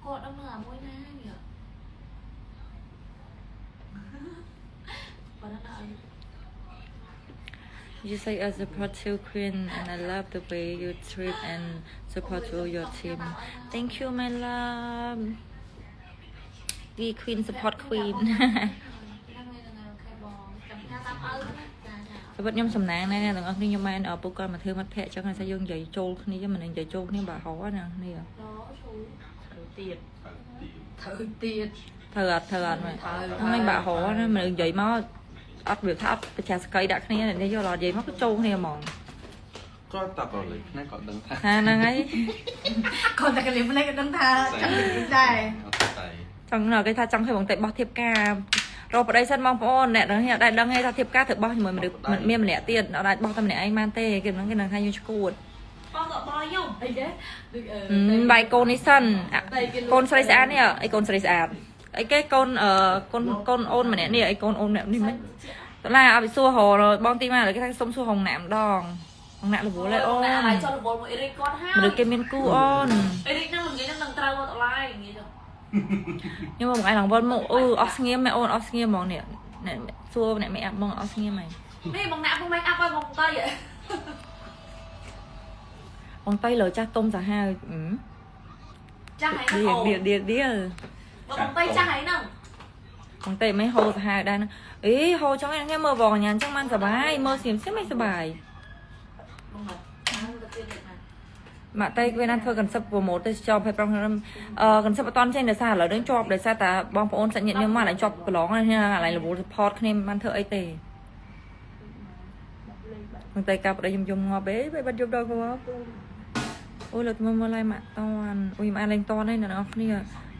គាត់ដឹងនៅអាមួយណានេះបើណាឲ្យ You say a supportive queen and I love the way you treat and support all your team. Thank you my love. We queen support queen. ហ្នឹងហើយហ្នឹងហើយ OK បងចាំថាតាមឪណាចាចា សម្រាប់ខ្ញុំសំណាងណាស់អ្នកទាំងអស់គ្នាខ្ញុំបានឪពុកគាត់មកធ្វើមិត្តភក្តិចឹងហើយថាយើងនិយាយចូលគ្នាមិននិយាយចូលគ្នាបើហោណាគ្នា លោឈូ ត្រូវទៀតត្រូវទៀត ត្រូវអត់ត្រូវអត់មែនហ្នឹងបើហោណាមិននិយាយមកអត់វាថាអត់ប្រជាស្កៃដាក់គ្នានេះយកដល់និយាយមកគឺចូលគ្នាហ្មង គាត់តែក៏លេចភ្នែកក៏ដឹងថា ថាហ្នឹងហើយ គាត់តែកលៀមនេះក៏ដឹងថាចាំនិយាយដែរ អត់តែ ចង់គេថាចង់ឃើញបងតែបោះធៀបការរកប្តីសិនបងប្អូនអ្នកទាំងនេះអត់ដែលដឹងទេថាធៀបការត្រូវបោះជាមួយមនុស្សមានម្នាក់ទៀតអត់អាចបោះតែម្នាក់ឯងបានទេគេហ្នឹងគេនឹងថាយើងឈួត បងក៏បងខ្ញុំ អីគេដូចអឺ បាយកូននេះសិនកូនស្រីស្អាតនេះអីកូនស្រីស្អាតអីគេកូនអឺកូនកូនអូនម្នាក់នេះអីកូនអូនម្នាក់នេះមិនតឡាឲ្យសួររបងទីមកគេថាសុំសួរហងណាក់ម្ដងហងណាក់រវល់ហើយអូន ហើយចុះរវល់មួយអេរិកគាត់ហើយ មនុស្សគេមានគូអូន អេរិកហ្នឹងនិយាយហ្នឹងនឹងត្រូវមកតឡាយនិយាយទៅ ខ្ញុំមកឯងឡើងវល់មកអឺអស់ស្ងៀមម៉ែអូនអស់ស្ងៀមហ្មងនេះអ្នកសួរអ្នកមេអាប់ហ្មងអស់ស្ងៀមហើយ នេះបងណាក់បង make up ឲ្យបងតៃ បងតៃលើចាស់ទុំសាហាវ ចាស់ហើយហ្នឹង ឌៀលឌៀលឌៀល បងតៃចាស់ហើយហ្នឹង បងតៃមិនហូរសាហាវដែរហ្នឹងអីហូរចង់ហ្នឹងមើលបងញ៉ាំចឹងបានសបាយមើលស្ងៀមស្ងៀមមិនសបាយ បងណាក់ទៅទៀតណា ម៉ាក់តៃគេណាធ្វើ concept promote ទៅចោលភេទប្រុសខ្ញុំអឺ concept អត់តន់ចេញដោយសារឥឡូវនេះជាប់ដោយសារតាបងប្អូនសាច់ញាតិខ្ញុំមកឥឡូវជាប់ប្រឡងហ្នឹងឥឡូវរវល់ support គ្នាមិនបានធ្វើអីទេបងតៃកាប្តីខ្ញុំយំងាប់អេបែបបាត់យំដល់ងាប់អូយលើមើលមើលឡាយម៉ាក់តន់អូយខ្ញុំអានលេងតន់ហើយអ្នកនរគ្នា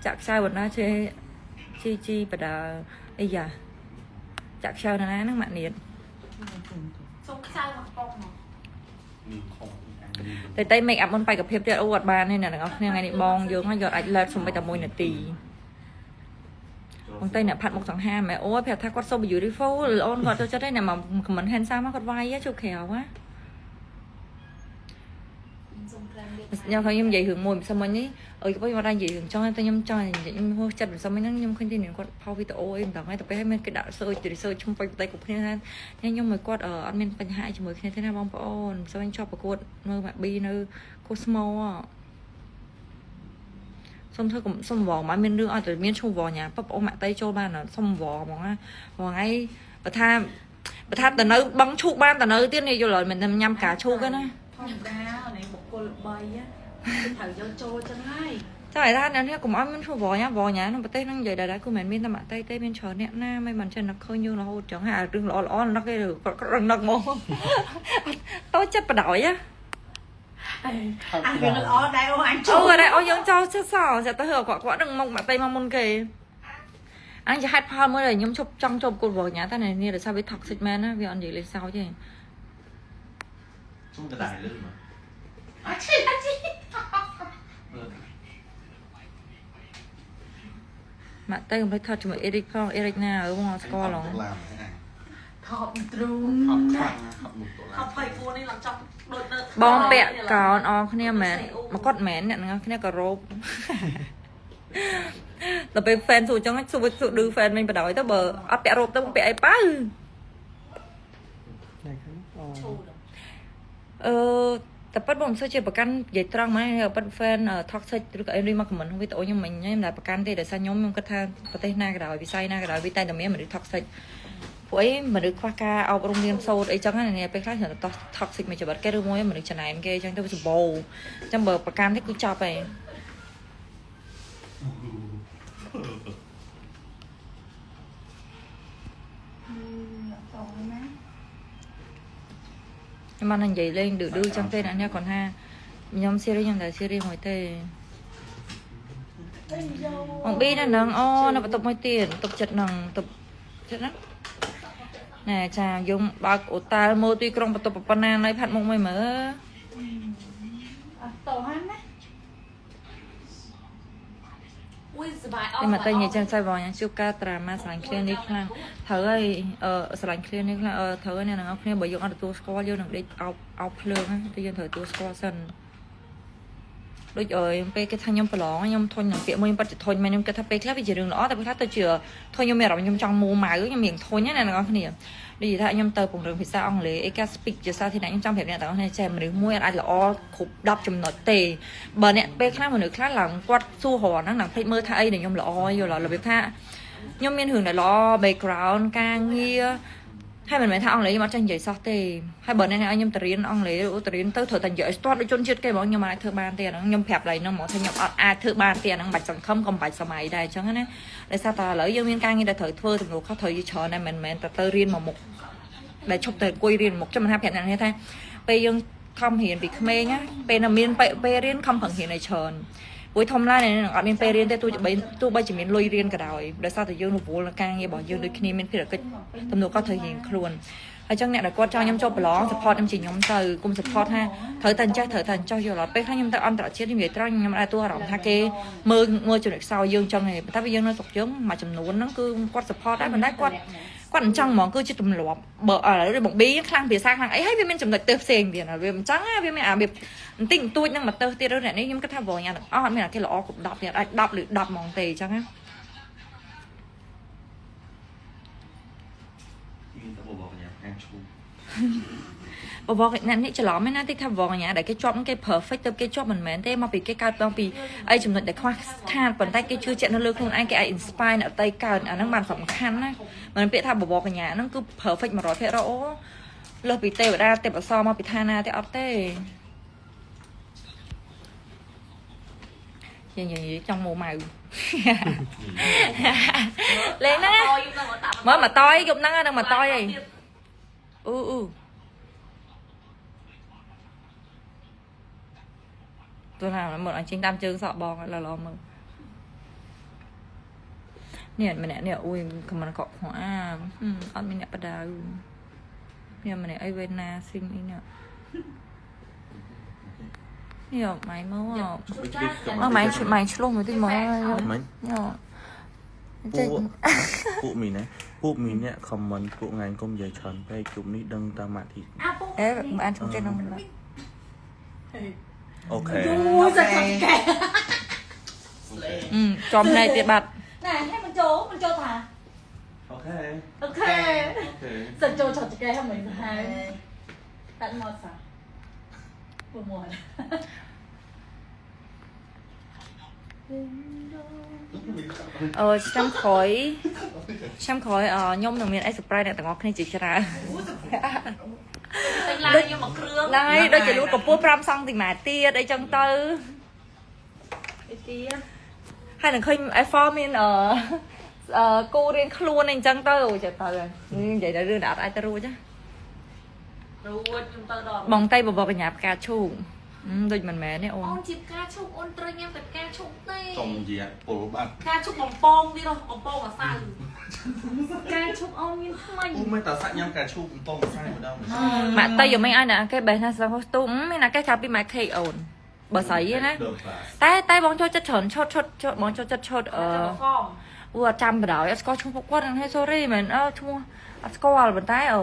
ចាក់ខ្ចៅបណ្ណាជេជីជីបដាអីយ៉ាចាក់ខ្ចៅណាហ្នឹងម៉ាក់នៀត សុំខ្ចៅមកប៉ុកមក មានខំ តែតែ make up មុនបេក្ខភាពទៀតអូអត់បានទេអ្នកទាំងអស់គ្នាថ្ងៃនេះបងយើងហ្នឹងយកអាច let សំបីតែ1នាទីបងតៃអ្នកផាត់មុខសង្ហាម៉ែអូយប្រាប់ថាគាត់ so beautiful អូនគាត់ចូលចិត្តទេអ្នកមក comment handsome មកគាត់វាយជួបក្រៅណា សុំក្រែមទៀត ខ្ញុំឃើញខ្ញុំនិយាយរឿងមួយម្សិលមិញនេះអើយខ្ញុំអត់ដែរនិយាយរឿងចង់តែខ្ញុំចង់ខ្ញុំហួសចិត្តម្សិលមិញហ្នឹងខ្ញុំឃើញទីនេះគាត់ផុសវីដេអូអីមិនដឹងហើយតែពេលហ្នឹងមានគេដាក់ search research ឈ្មោះបេក្ខទេគ្រប់គ្នាថាខ្ញុំមួយគាត់អត់មានបញ្ហាជាមួយគ្នាទេណាបងប្អូនម្សិលមិញជាប់ប្រកួតនៅម៉ាក់ប៊ីនៅ Cosmo សុំធ្វើសុំវងមកមានរឿងអត់តែមានឈ្មោះវងញ៉ាប៉ប្អូនម៉ាក់តៃចូលបានសុំវងហ្មងណាហ្មងថ្ងៃបើថាបើថាទៅនៅបឹងឈូកបានទៅនៅទៀតនេះយល់ហើយមិនញ៉ាំការឈូកទេណា ធម្មតានេះបុគ្គលល្បីគេត្រូវយកចូលចឹងហើយ ចាតែថាអ្នកនេះកុំឲ្យមានឈ្មោះវញ៉ាវញ៉ាក្នុងប្រទេសហ្នឹងនិយាយដែរៗគឺមិនមានតែម៉ាក់តៃទេមានច្រើនអ្នកណាមិនបានចេះនឹកឃើញយើងរហូតចឹងហើយអារឿងល្អល្អនឹកគេគាត់រនឹកមកតូចចិត្តបដ ாய் ហ៎ អារឿងល្អដែរអូអញ អូដែរអូយើងចោលចិត្តសោះចិត្តទៅគាត់គាត់នឹងមកម៉ាក់តៃមកមុនគេអញជាហេតុផលមួយដែលខ្ញុំជប់ចង់ជប់គូវញ៉ាតែនេះដោយសារវា toxic មែនណាវាអត់និយាយលេងសើចទេ ជុំកដាយលឺមកអាឈីអាឈី ម៉ាក់តៃកុំភ្លេចថតជាមួយអេរិកផងអេរិកណាអើបងអត់ស្គាល់ហង ឡាម ថប់ទ្រូង ហត់ខ្លាំងហត់មុខតឡា 24នេះឡើងចង់ដូចនៅ បងពាក់កោនអគ្នាមែនមកគាត់មែនអ្នកទាំងអស់គ្នាក៏រោបដល់ពេល fan សួរចឹងសួរសួរឌឺ fan វិញបដ ாய் ទៅបើអត់ពាក់រោបទៅបងពាក់អីបើ ណែខាងអូ ឈូដល់ អឺតែប៉ិតបងមិនសូវជាប្រកាន់និយាយត្រង់មកប៉ិត fan toxic ឬក៏អីនេះមក comment ក្នុងវីដេអូខ្ញុំមិញខ្ញុំមិនដែលប្រកាន់ទេដោយសារខ្ញុំខ្ញុំគិតថាប្រទេសណាក៏ដោយវិស័យណាក៏ដោយវាតែតែមានមនុស្ស toxic ពួកអីមនុស្សខ្វះការអប់រំរៀនសូត្រអីចឹងណានេះពេលខ្លះត្រូវតែ toxic មួយជីវិតគេឬមួយមនុស្សចំណែមគេអញ្ចឹងទៅសម្បូរអញ្ចឹងបើប្រកាន់ទេគឺចប់ហើយខ្ញុំបាននិយាយលេងឌឺឌឺចឹងទេអ្នកនេះគាត់ថាខ្ញុំ serious ខ្ញុំតែ serious មួយទេបងប៊ីនៅនឹងអូនៅបន្ទប់មួយទៀតបន្ទប់ចិត្តនឹងបន្ទប់ចិត្តហ្នឹងណែចាយើងបើកអូតែលមើលទីក្រុងបន្ទប់ប៉ុណ្ណានៅផាត់មុខមួយមើល អត់តោះហ្នឹងណា អុយសប្បាយអត់ តែមកតែនិយាយចឹងស្អីបងញ៉ាំជួបការត្រាម៉ាស្រឡាញ់គ្នានេះខ្លាំងត្រូវហើយអឺស្រឡាញ់គ្នានេះខ្លាំងអឺត្រូវហើយអ្នកទាំងអស់គ្នាបើយើងអត់ទទួលស្គាល់យើងនឹងដេកអោបអោបភ្លើងណាតែយើងត្រូវទទួលស្គាល់សិនដូចអើយពេលគេថាខ្ញុំប្រឡងខ្ញុំធុញនឹងពាក្យមួយខ្ញុំប៉ិតជាធុញមែនខ្ញុំគិតថាពេលខ្លះវាជារឿងល្អតែពេលខ្លះទៅជាធុញខ្ញុំមានអារម្មណ៍ខ្ញុំចង់មួម៉ៅខ្ញុំមានធុញណាអ្នកទាំងអស់គ្នាដូចថាខ្ញុំទៅពង្រឹងភាសាអង់គ្លេសអីការ speak ជាសាធារណៈខ្ញុំចង់ប្រាប់អ្នកទាំងអស់គ្នាចេះមនុស្សមួយអាចល្អគ្រប់10ចំណុចទេបើអ្នកពេលខ្លះមនុស្សខ្លះឡើងគាត់សួររកហ្នឹងឡើងភ្លេចមើលថាអីដែលខ្ញុំល្អយល់របៀបថាខ្ញុំមានរឿងដែលល្អ background ការងារហើយមិនមែនថាអង់គ្លេសខ្ញុំអត់ចេះនិយាយសោះទេហើយបើអ្នកឲ្យខ្ញុំទៅរៀនអង់គ្លេសទៅរៀនទៅត្រូវតែនិយាយឲ្យស្ទាត់ដូចជនជាតិគេហ្មងខ្ញុំអាចធ្វើបានទេអាហ្នឹងខ្ញុំប្រាប់ឡើយហ្នឹងហ្មងថាខ្ញុំអត់អាចធ្វើបានទេអាហ្នឹងបាច់សង្ឃឹមកុំបាច់សម័យដែរអញ្ចឹងណាដោយសារតែឥឡូវយើងមានការងារដែលត្រូវធ្វើទំនួលខុសត្រូវយច្រើនដែរមិនមែនតែទៅរៀនមកមុខដែលឈប់តែអង្គុយរៀនមុខចាំមិនថាប្រាប់អ្នកនេះថាពេលយើងខំរៀនពីក្មេងណាពេលនៅមានពេលរៀនខំប្រឹងរៀនឲ្យច្រើនព្រោះធំឡើងនឹងអត់មានពេលរៀនទេទោះបីជាមានលុយរៀនក៏ដោយដោយសារតែយើងរវល់នឹងការងាររបស់យើងដូចគ្នាមានភារកិច្ចទំនួលខុសត្រូវរៀងខ្លួនហើយចឹងអ្នកដែលគាត់ចង់ខ្ញុំចូលប្រឡង support ខ្ញុំជាខ្ញុំទៅគុំ support ថាត្រូវតែអញ្ចេះត្រូវតែអញ្ចោះយល់អត់ពេលខ្លះខ្ញុំទៅអន្តរជាតិខ្ញុំនិយាយត្រង់ខ្ញុំអាចទួអារម្មណ៍ថាគេមើលមើលចំណុចខ្សោយយើងចឹងឯងប៉ុន្តែវាយើងនៅស្រុកយើងមួយចំនួនហ្នឹងគឺគាត់ support ដែរប៉ុន្តែគាត់អញ្ចឹងហ្មងគឺជាទម្លាប់បើឥឡូវបងប៊ីខ្លាំងភាសាខ្លាំងអីហើយវាមានចំណុចទើសផ្សេងទៀតវាមិនចឹងវាមានអាវាបន្តិចបន្តួចនឹងមកទើសទៀតឬអ្នកនេះខ្ញុំគិតថាបងញ៉ាំទាំងអស់អត់មានអាគេល្អគ្រប់10ទៀតអាច10ឬ10ហ្មងទេអញ្ចឹងណា មានតែបបកញ្ញាខាងឈូ បបកអ្នកនេះច្រឡំឯណាតិចថាបងញ៉ាដែលគេជាប់គេ perfect ទៅគេជាប់មិនមែនទេមកពីគេកើតតងពីអីចំណុចដែលខ្វះខាតប៉ុន្តែគេជឿជាក់នៅលើខ្លួនឯងគេអាច inspire អ្នកដទៃកើតអាហ្នឹងបានសំខាន់ណាមិនពាក្យថាបបកញ្ញាហ្នឹងគឺ perfect 100%អូលើសពីទេវតាទេពអសរមកពីឋានណាទេអត់ទេនិយាយចង់មកម៉ៅលេងហ្នឹងមើលមកតយយប់ហ្នឹងនឹងមកតយអីអ៊ូអ៊ូទោះណាមើលអញចេញតាមជើងសក់បងល្អល្អមើលនេះម្នាក់នេះអ៊ុយខមមិនកក់ផងអាអត់មានអ្នកបដៅនេះម្នាក់អីវេណាស៊ីមអីនេះនេះម៉ៃមកអម៉ៃម៉ៃឆ្លុះមួយតិចមក មិញ នេះ ពួកមីណាពួកមីអ្នកខមមិនពួកថ្ងៃកុំនិយាយច្រើនពេកជុំនេះដឹងតាមម៉ាក់ទី អេអានឈ្មោះទេនោះ អូខេ អូយសាច់កែ ចំភ្នែកទៀតបាត់ ណែឲ្យមិនចូលមិនចូលថា អូខេ អូខេសិនចូលឆត់ចកែហ្នឹងមិនហើយតាត់មកសាពួកមក អឺឆ្នាំក្រោយឆ្នាំក្រោយខ្ញុំនឹងមានអី surprise អ្នកទាំងអស់គ្នាជាច្រើន តែឡានខ្ញុំមកគ្រឿង ហ្នឹងហើយដូចជាលូតកម្ពស់5សង់ទីម៉ែត្រទៀតអីចឹងទៅ អីទៀត ហើយនឹងឃើញ iPhone មានអឺគូរៀងខ្លួនអីចឹងទៅអូចេះទៅនិយាយដល់រឿងដែលអត់អាចទៅរួចណា រួចខ្ញុំទៅដល់ បងតៃបបកញ្ញាផ្កាឈូកដូចមិនមែនទេអូន អូនជាផ្កាឈូកអូនត្រូវញ៉ាំតែផ្កាឈូកទេ ចុងជាពុលបាត់ ផ្កាឈូកបំពងទៀតបំពងម្សៅផ្កាឈូកអូនមានថ្មី អូមិនតាសាក់ញ៉ាំផ្កាឈូកបំពងម្សៅម្ដង ម៉ាក់តៃយកមិនឲ្យណាគេបេះណាសោះស្ទូមានណាគេកាលពីម៉ាក់ខេកអូនបើស្រីណាតែបងចូលចិត្តច្រើនឈុតឈុតបងចូលចិត្តឈុតអឺអូអត់ចាំបណ្ដោយអត់ស្គាល់ឈ្មោះពួកគាត់ហ្នឹងហើយ sorry មែនអឺឈ្មោះអត់ស្គាល់ប៉ុន្តែអឺ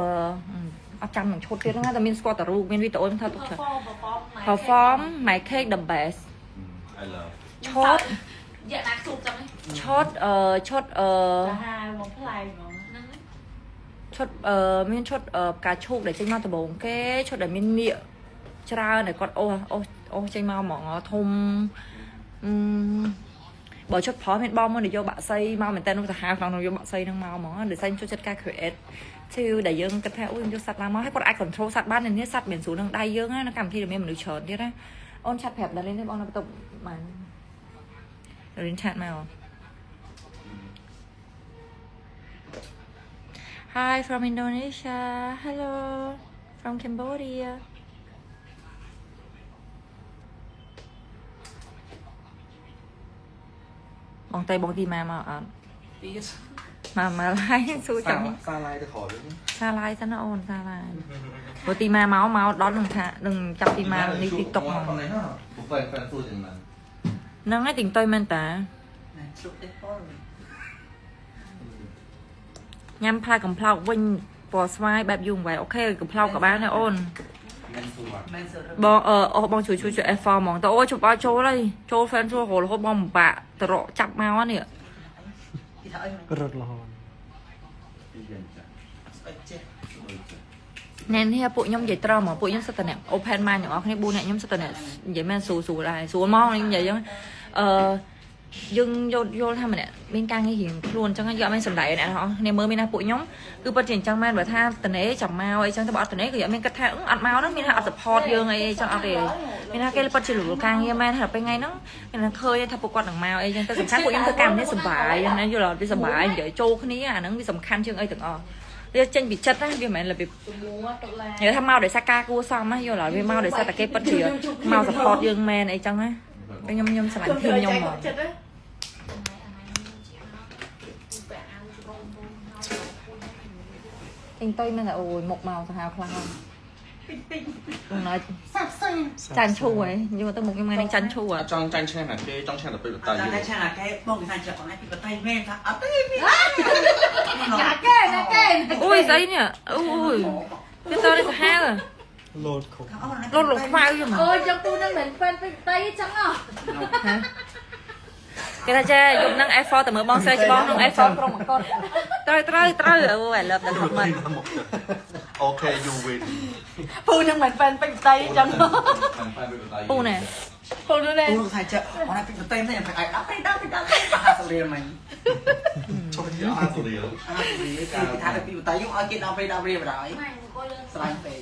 អត់ចាំនឹងឈុតទៀតហ្នឹងតែមានស្គាល់តែរូបមានវីដេអូខ្ញុំថាទុកច្រើន perform my cake the best I love ឈុត យ៉ាណាស៊ូបចឹង ឈុតអឺឈុតអឺ សាហាវមកផ្លែហ្មង ហ្នឹង ឈុតអឺមានឈុតផ្កាឈូកដែលចេញមកដំបូងគេឈុតដែលមាននាគច្រើនដែលគាត់អូសអូសអូសចេញមកហ្មងធំអឺ បើឈុតប្រុសមានបងមួយនយោបាក់សីមកមែនតើនោះសាហាវក្នុងនយោបាក់សីហ្នឹងមកហ្មងដោយសារខ្ញុំចូលចិត្តការ create ទីដែលយើងគិតថាអូយខ្ញុំយកសត្វឡើងមកហើយគាត់អាច control សត្វបាននេះសត្វមានស្រួលនឹងដៃយើងណានៅកម្មវិធីដែលមានមនុស្សច្រើនទៀតណាអូន chat ប្រាប់ដល់លេងទេបងនៅបន្ទប់បានរៀន chat មក Hi from Indonesia. Hello from Cambodia. បងតៃបងទីម៉ាមកអត់ ទៀត មកមកឡាយសួរចាំ សាឡាយទៅក្រោយវិញ សាឡាយសិនណាអូនសាឡាយព្រោះទីម៉ាមកមកដល់នឹងថានឹងចាប់ទីម៉ានេះទីតុក មកនេះហ៎ពួកហ្វេនហ្វេនសួរចឹងហ្នឹង ហ្នឹងហើយទីងតុយមែនតា ជ្រុកទេប៉ុល ញ៉ាំផ្លែកំប្លោកវិញពណ៌ស្វាយបែបយូរអង្វែអូខេកំប្លោកក៏បានដែរអូន មិនសួរ មែនសរុប បងអឺអូបងជួយជួយជួយ F4 ហ្មងតើអូជប់ឲ្យចូលហើយចូល fan ចូលរហូតបងពិបាកតរកចាប់មកនេះ គេថាអី រត់រហូត ពីយ៉ាងចា ស្អិតចេះ ណែនេះពួកខ្ញុំនិយាយត្រង់ហ្មងពួកខ្ញុំសិតតែអ្នក open mind ទាំងអស់គ្នា4អ្នកខ្ញុំសិតតែអ្នកនិយាយមែនស្រួលស្រួលដែរស្រួលហ្មងខ្ញុំនិយាយចឹងអឺយើងយល់យល់ថាម្នាក់មានការងាររៀងខ្លួនអញ្ចឹងយកអត់មានសំដែងអ្នកទាំងអស់គ្នាមើលមានណាពួកខ្ញុំគឺពិតជាអញ្ចឹងមែនបើថាតនេចាំមកអីចឹងទៅបើអត់តនេក៏យកមានគិតថាអត់មកហ្នឹងមានថាអត់ support យើងអីចឹងអត់ទេមានថាគេពិតជារវល់ការងារមែនហើយពេលថ្ងៃហ្នឹងគេនឹងឃើញថាពួកគាត់នឹងមកអីចឹងទៅសំខាន់ពួកខ្ញុំធ្វើការនេះសប្បាយណាយល់អត់វាសប្បាយនិយាយចូលគ្នាអាហ្នឹងវាសំខាន់ជាងអីទាំងអស់វាចេញពីចិត្តណាវាមិនមែនរបៀប មួតុលា និយាយថាមកដោយសារការគួសមណាយល់ហើយវាមកដោយសារតែគេពិតជាមក support យើងមែនអីចឹងណាខ្ញុំខ្ញុំស្រឡាញ់ team ខ្ញុំហ្មង ចិត្តណា ទិញតុយមែនតែអូយមុខមកសាហាវខ្លាំងហ្នឹងណា សាប់សា ចាញ់ឈូហ៎យល់ទៅមុខខ្ញុំថ្ងៃនេះចាញ់ឈូហ៎ អត់ចង់ចាញ់ឈ្នះណាគេចង់ឈ្នះតែពេលបតៃ តែតែឆាកែបងគេថាចាប់បងឯងពីបតៃមែនថាអត់ទេ ណាគេណាគេ អូយស្អីនេះអូយវាតនេះសាហាវ លោតខុស លូតលងខ្មៅយំ អូយយកទូនឹងមិនហ្វេនពេកតៃចឹងហ៎ គេថាចេះយំនឹង F4 តែមើលបងស្រីច្បងក្នុង F4 ក្រុមអង្គត្រូវត្រូវត្រូវអូ I love the comment អូខេ you win ពូនឹងមិនហ្វេនពេកតៃចឹង ខាងប៉ែបតៃ ពូណែ ពូនោះណែ ពូថាចាប់បងឯងពីបតៃមែនថាឲ្យ10 10 10 50រៀលមិញ ចូលជា50រៀល 50រៀលគេថាពីបតៃខ្ញុំឲ្យគេ10 10រៀលបណ្ដោយ ម៉ែអង្គុយលើ ស្រឡាញ់ពេក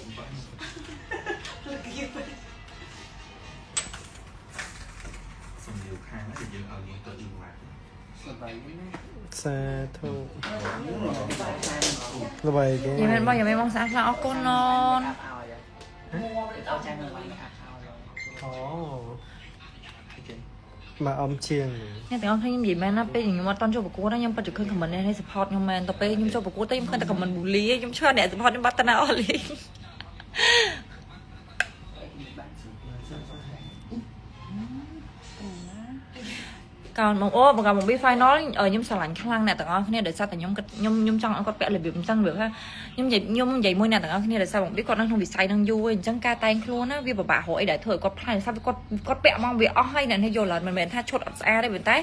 សំលៀវខាងហ្នឹងយើងឲ្យយើងទៅយូរឡា សប្បាយណា សាធុល្បីគេ យមែនបងយមែនបងស្អាតខ្លាំងអរគុណអូន ឲ្យឲ្យចាញ់នឹងឲ្យ អូមកអមជាង អ្នកទាំងអស់គ្នាខ្ញុំនិយាយមែនណាពេលខ្ញុំអត់តន់ចូលប្រកួតណាខ្ញុំពិតជាឃើញ comment នេះ support ខ្ញុំមែនតែពេលខ្ញុំចូលប្រកួតទៅខ្ញុំឃើញតែ comment bully ខ្ញុំឈឺអ្នក support ខ្ញុំបាត់តាណាអស់លីងកោនបងអូបងកោនបង B final ខ្ញុំស្រឡាញ់ខ្លាំងអ្នកទាំងអស់គ្នាដោយសារតែខ្ញុំខ្ញុំខ្ញុំចង់ឲ្យគាត់ពាក់របៀបអញ្ចឹងរបៀបថាខ្ញុំនិយាយខ្ញុំនិយាយមួយអ្នកទាំងអស់គ្នាដោយសារបង B គាត់នៅក្នុងវិស័យនឹងយូរអញ្ចឹងការតែងខ្លួនណាវាពិបាករកអីដែលធ្វើឲ្យគាត់ប្លែកដោយសារគាត់គាត់ពាក់មកវាអស់ហើយអ្នកនេះយល់អត់មិនមែនថាឈុតអត់ស្អាតទេប៉ុន្តែ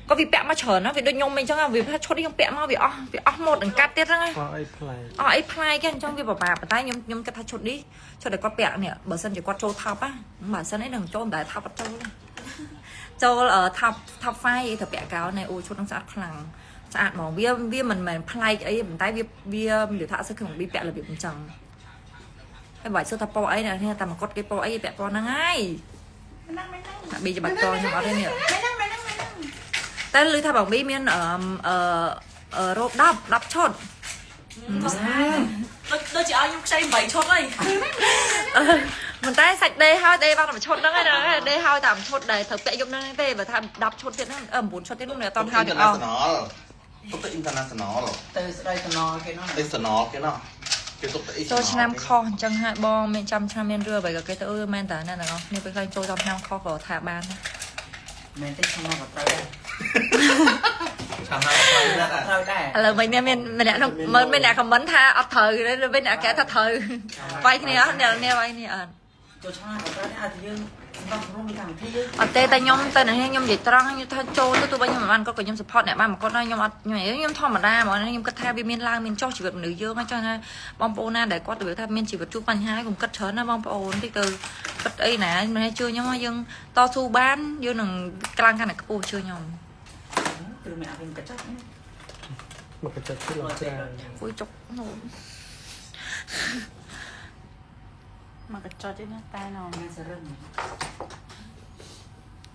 ក៏វាពាក់មកច្រើនណាវាដូចខ្ញុំអញ្ចឹងវាថាឈុតនេះខ្ញុំពាក់មកវាអស់វាអស់ម៉ូតអង្កាត់ទៀតហ្នឹង អស់អីប្លែក អស់អីប្លែកគេអញ្ចឹងវាពិបាកប៉ុន្តែខ្ញុំខ្ញុំគិតថាឈុតនេះឈុតដែលគាត់ពាក់នេះបើសិនជាគាត់ចូល top ណាបើសិនអីនឹងចូលមិនដែល top អត់ចូលចូល top top 5ត្រូវពាក់កោណែអូឈុតហ្នឹងស្អាតខ្លាំងស្អាតហ្មងវាវាមិនមែនប្លែកអីប៉ុន្តែវាវានិយាយថាអត់សូវក្នុងប៊ីពាក់របៀបអញ្ចឹងហើយបើសួរថាពណ៌អីណាតែមកគាត់គេពណ៌អីពាក់ពណ៌ហ្នឹងហើយតែប៊ីច្បាច់តខ្ញុំអត់ទេនេះតែឮថាបងប៊ីមានអឺអឺរ៉ូប10 10ឈុត ដូចជាឲ្យខ្ញុំខ្ចី8ឈុតហើយ មិនតែសាច់ដេហើយដេបានតែមួយឈុតហ្នឹងហើយដេហើយតែមួយឈុតដែរត្រូវពាក់យប់ហ្នឹងទេបើថា10ឈុតទៀតហ្នឹង9ឈុតទៀតហ្នឹងអត់តហើយទាំងអស់ international ទុកទៅ international ទៅស្ដីតំណគេនោះ ទៅសណលគេណោះគេទុកទៅ ចូលឆ្នាំខុសអញ្ចឹងហើយបងមានចាំឆ្នាំមានរឿអ្វីក៏គេទៅអឺមែនតើអ្នកទាំងអស់គ្នាពេលខ្លះចូលចាំឆ្នាំខុសក៏ថាបានដែរ មែនទេខ្ញុំមកក៏ត្រូវដែរ ឆ្នាំណាត្រូវដែរ ត្រូវដែរ ឥឡូវវិញនេះមានម្នាក់នោះមើលមានអ្នកខមមិនថាអត់ត្រូវវិញអ្នកគេថាត្រូវវាយគ្នាអត់អ្នកនេះវាយគ្នាអត់ ចូលឆ្នាំក៏ត្រូវដែរអត់យើងសម្រាប់រួមកម្មវិធីយើង អត់ទេតែខ្ញុំទៅនេះខ្ញុំនិយាយត្រង់ខ្ញុំថាចូលទៅទោះបីខ្ញុំមិនបានគាត់ក៏ខ្ញុំ support អ្នកបានមកគាត់ដែរខ្ញុំអត់ខ្ញុំខ្ញុំធម្មតាហ្មងខ្ញុំគិតថាវាមានឡើងមានចុះជីវិតមនុស្សយើងអញ្ចឹងថាបងប្អូនណាដែលគាត់ទៅថាមានជីវិតជួបបញ្ហាកុំគិតច្រើនណាបងប្អូនតិចទៅគិតអីណាមិនជឿខ្ញុំយើងតស៊ូបានយើងនឹងក្លាំងកាន់តែខ្ពស់ជឿខ្ញុំ មានអត់វិញកញ្ចក់ មកកញ្ចក់គឺឡើងច្រើន អូយចុកនោះ មកកញ្ចក់ទេណាតែណ មានសរឹង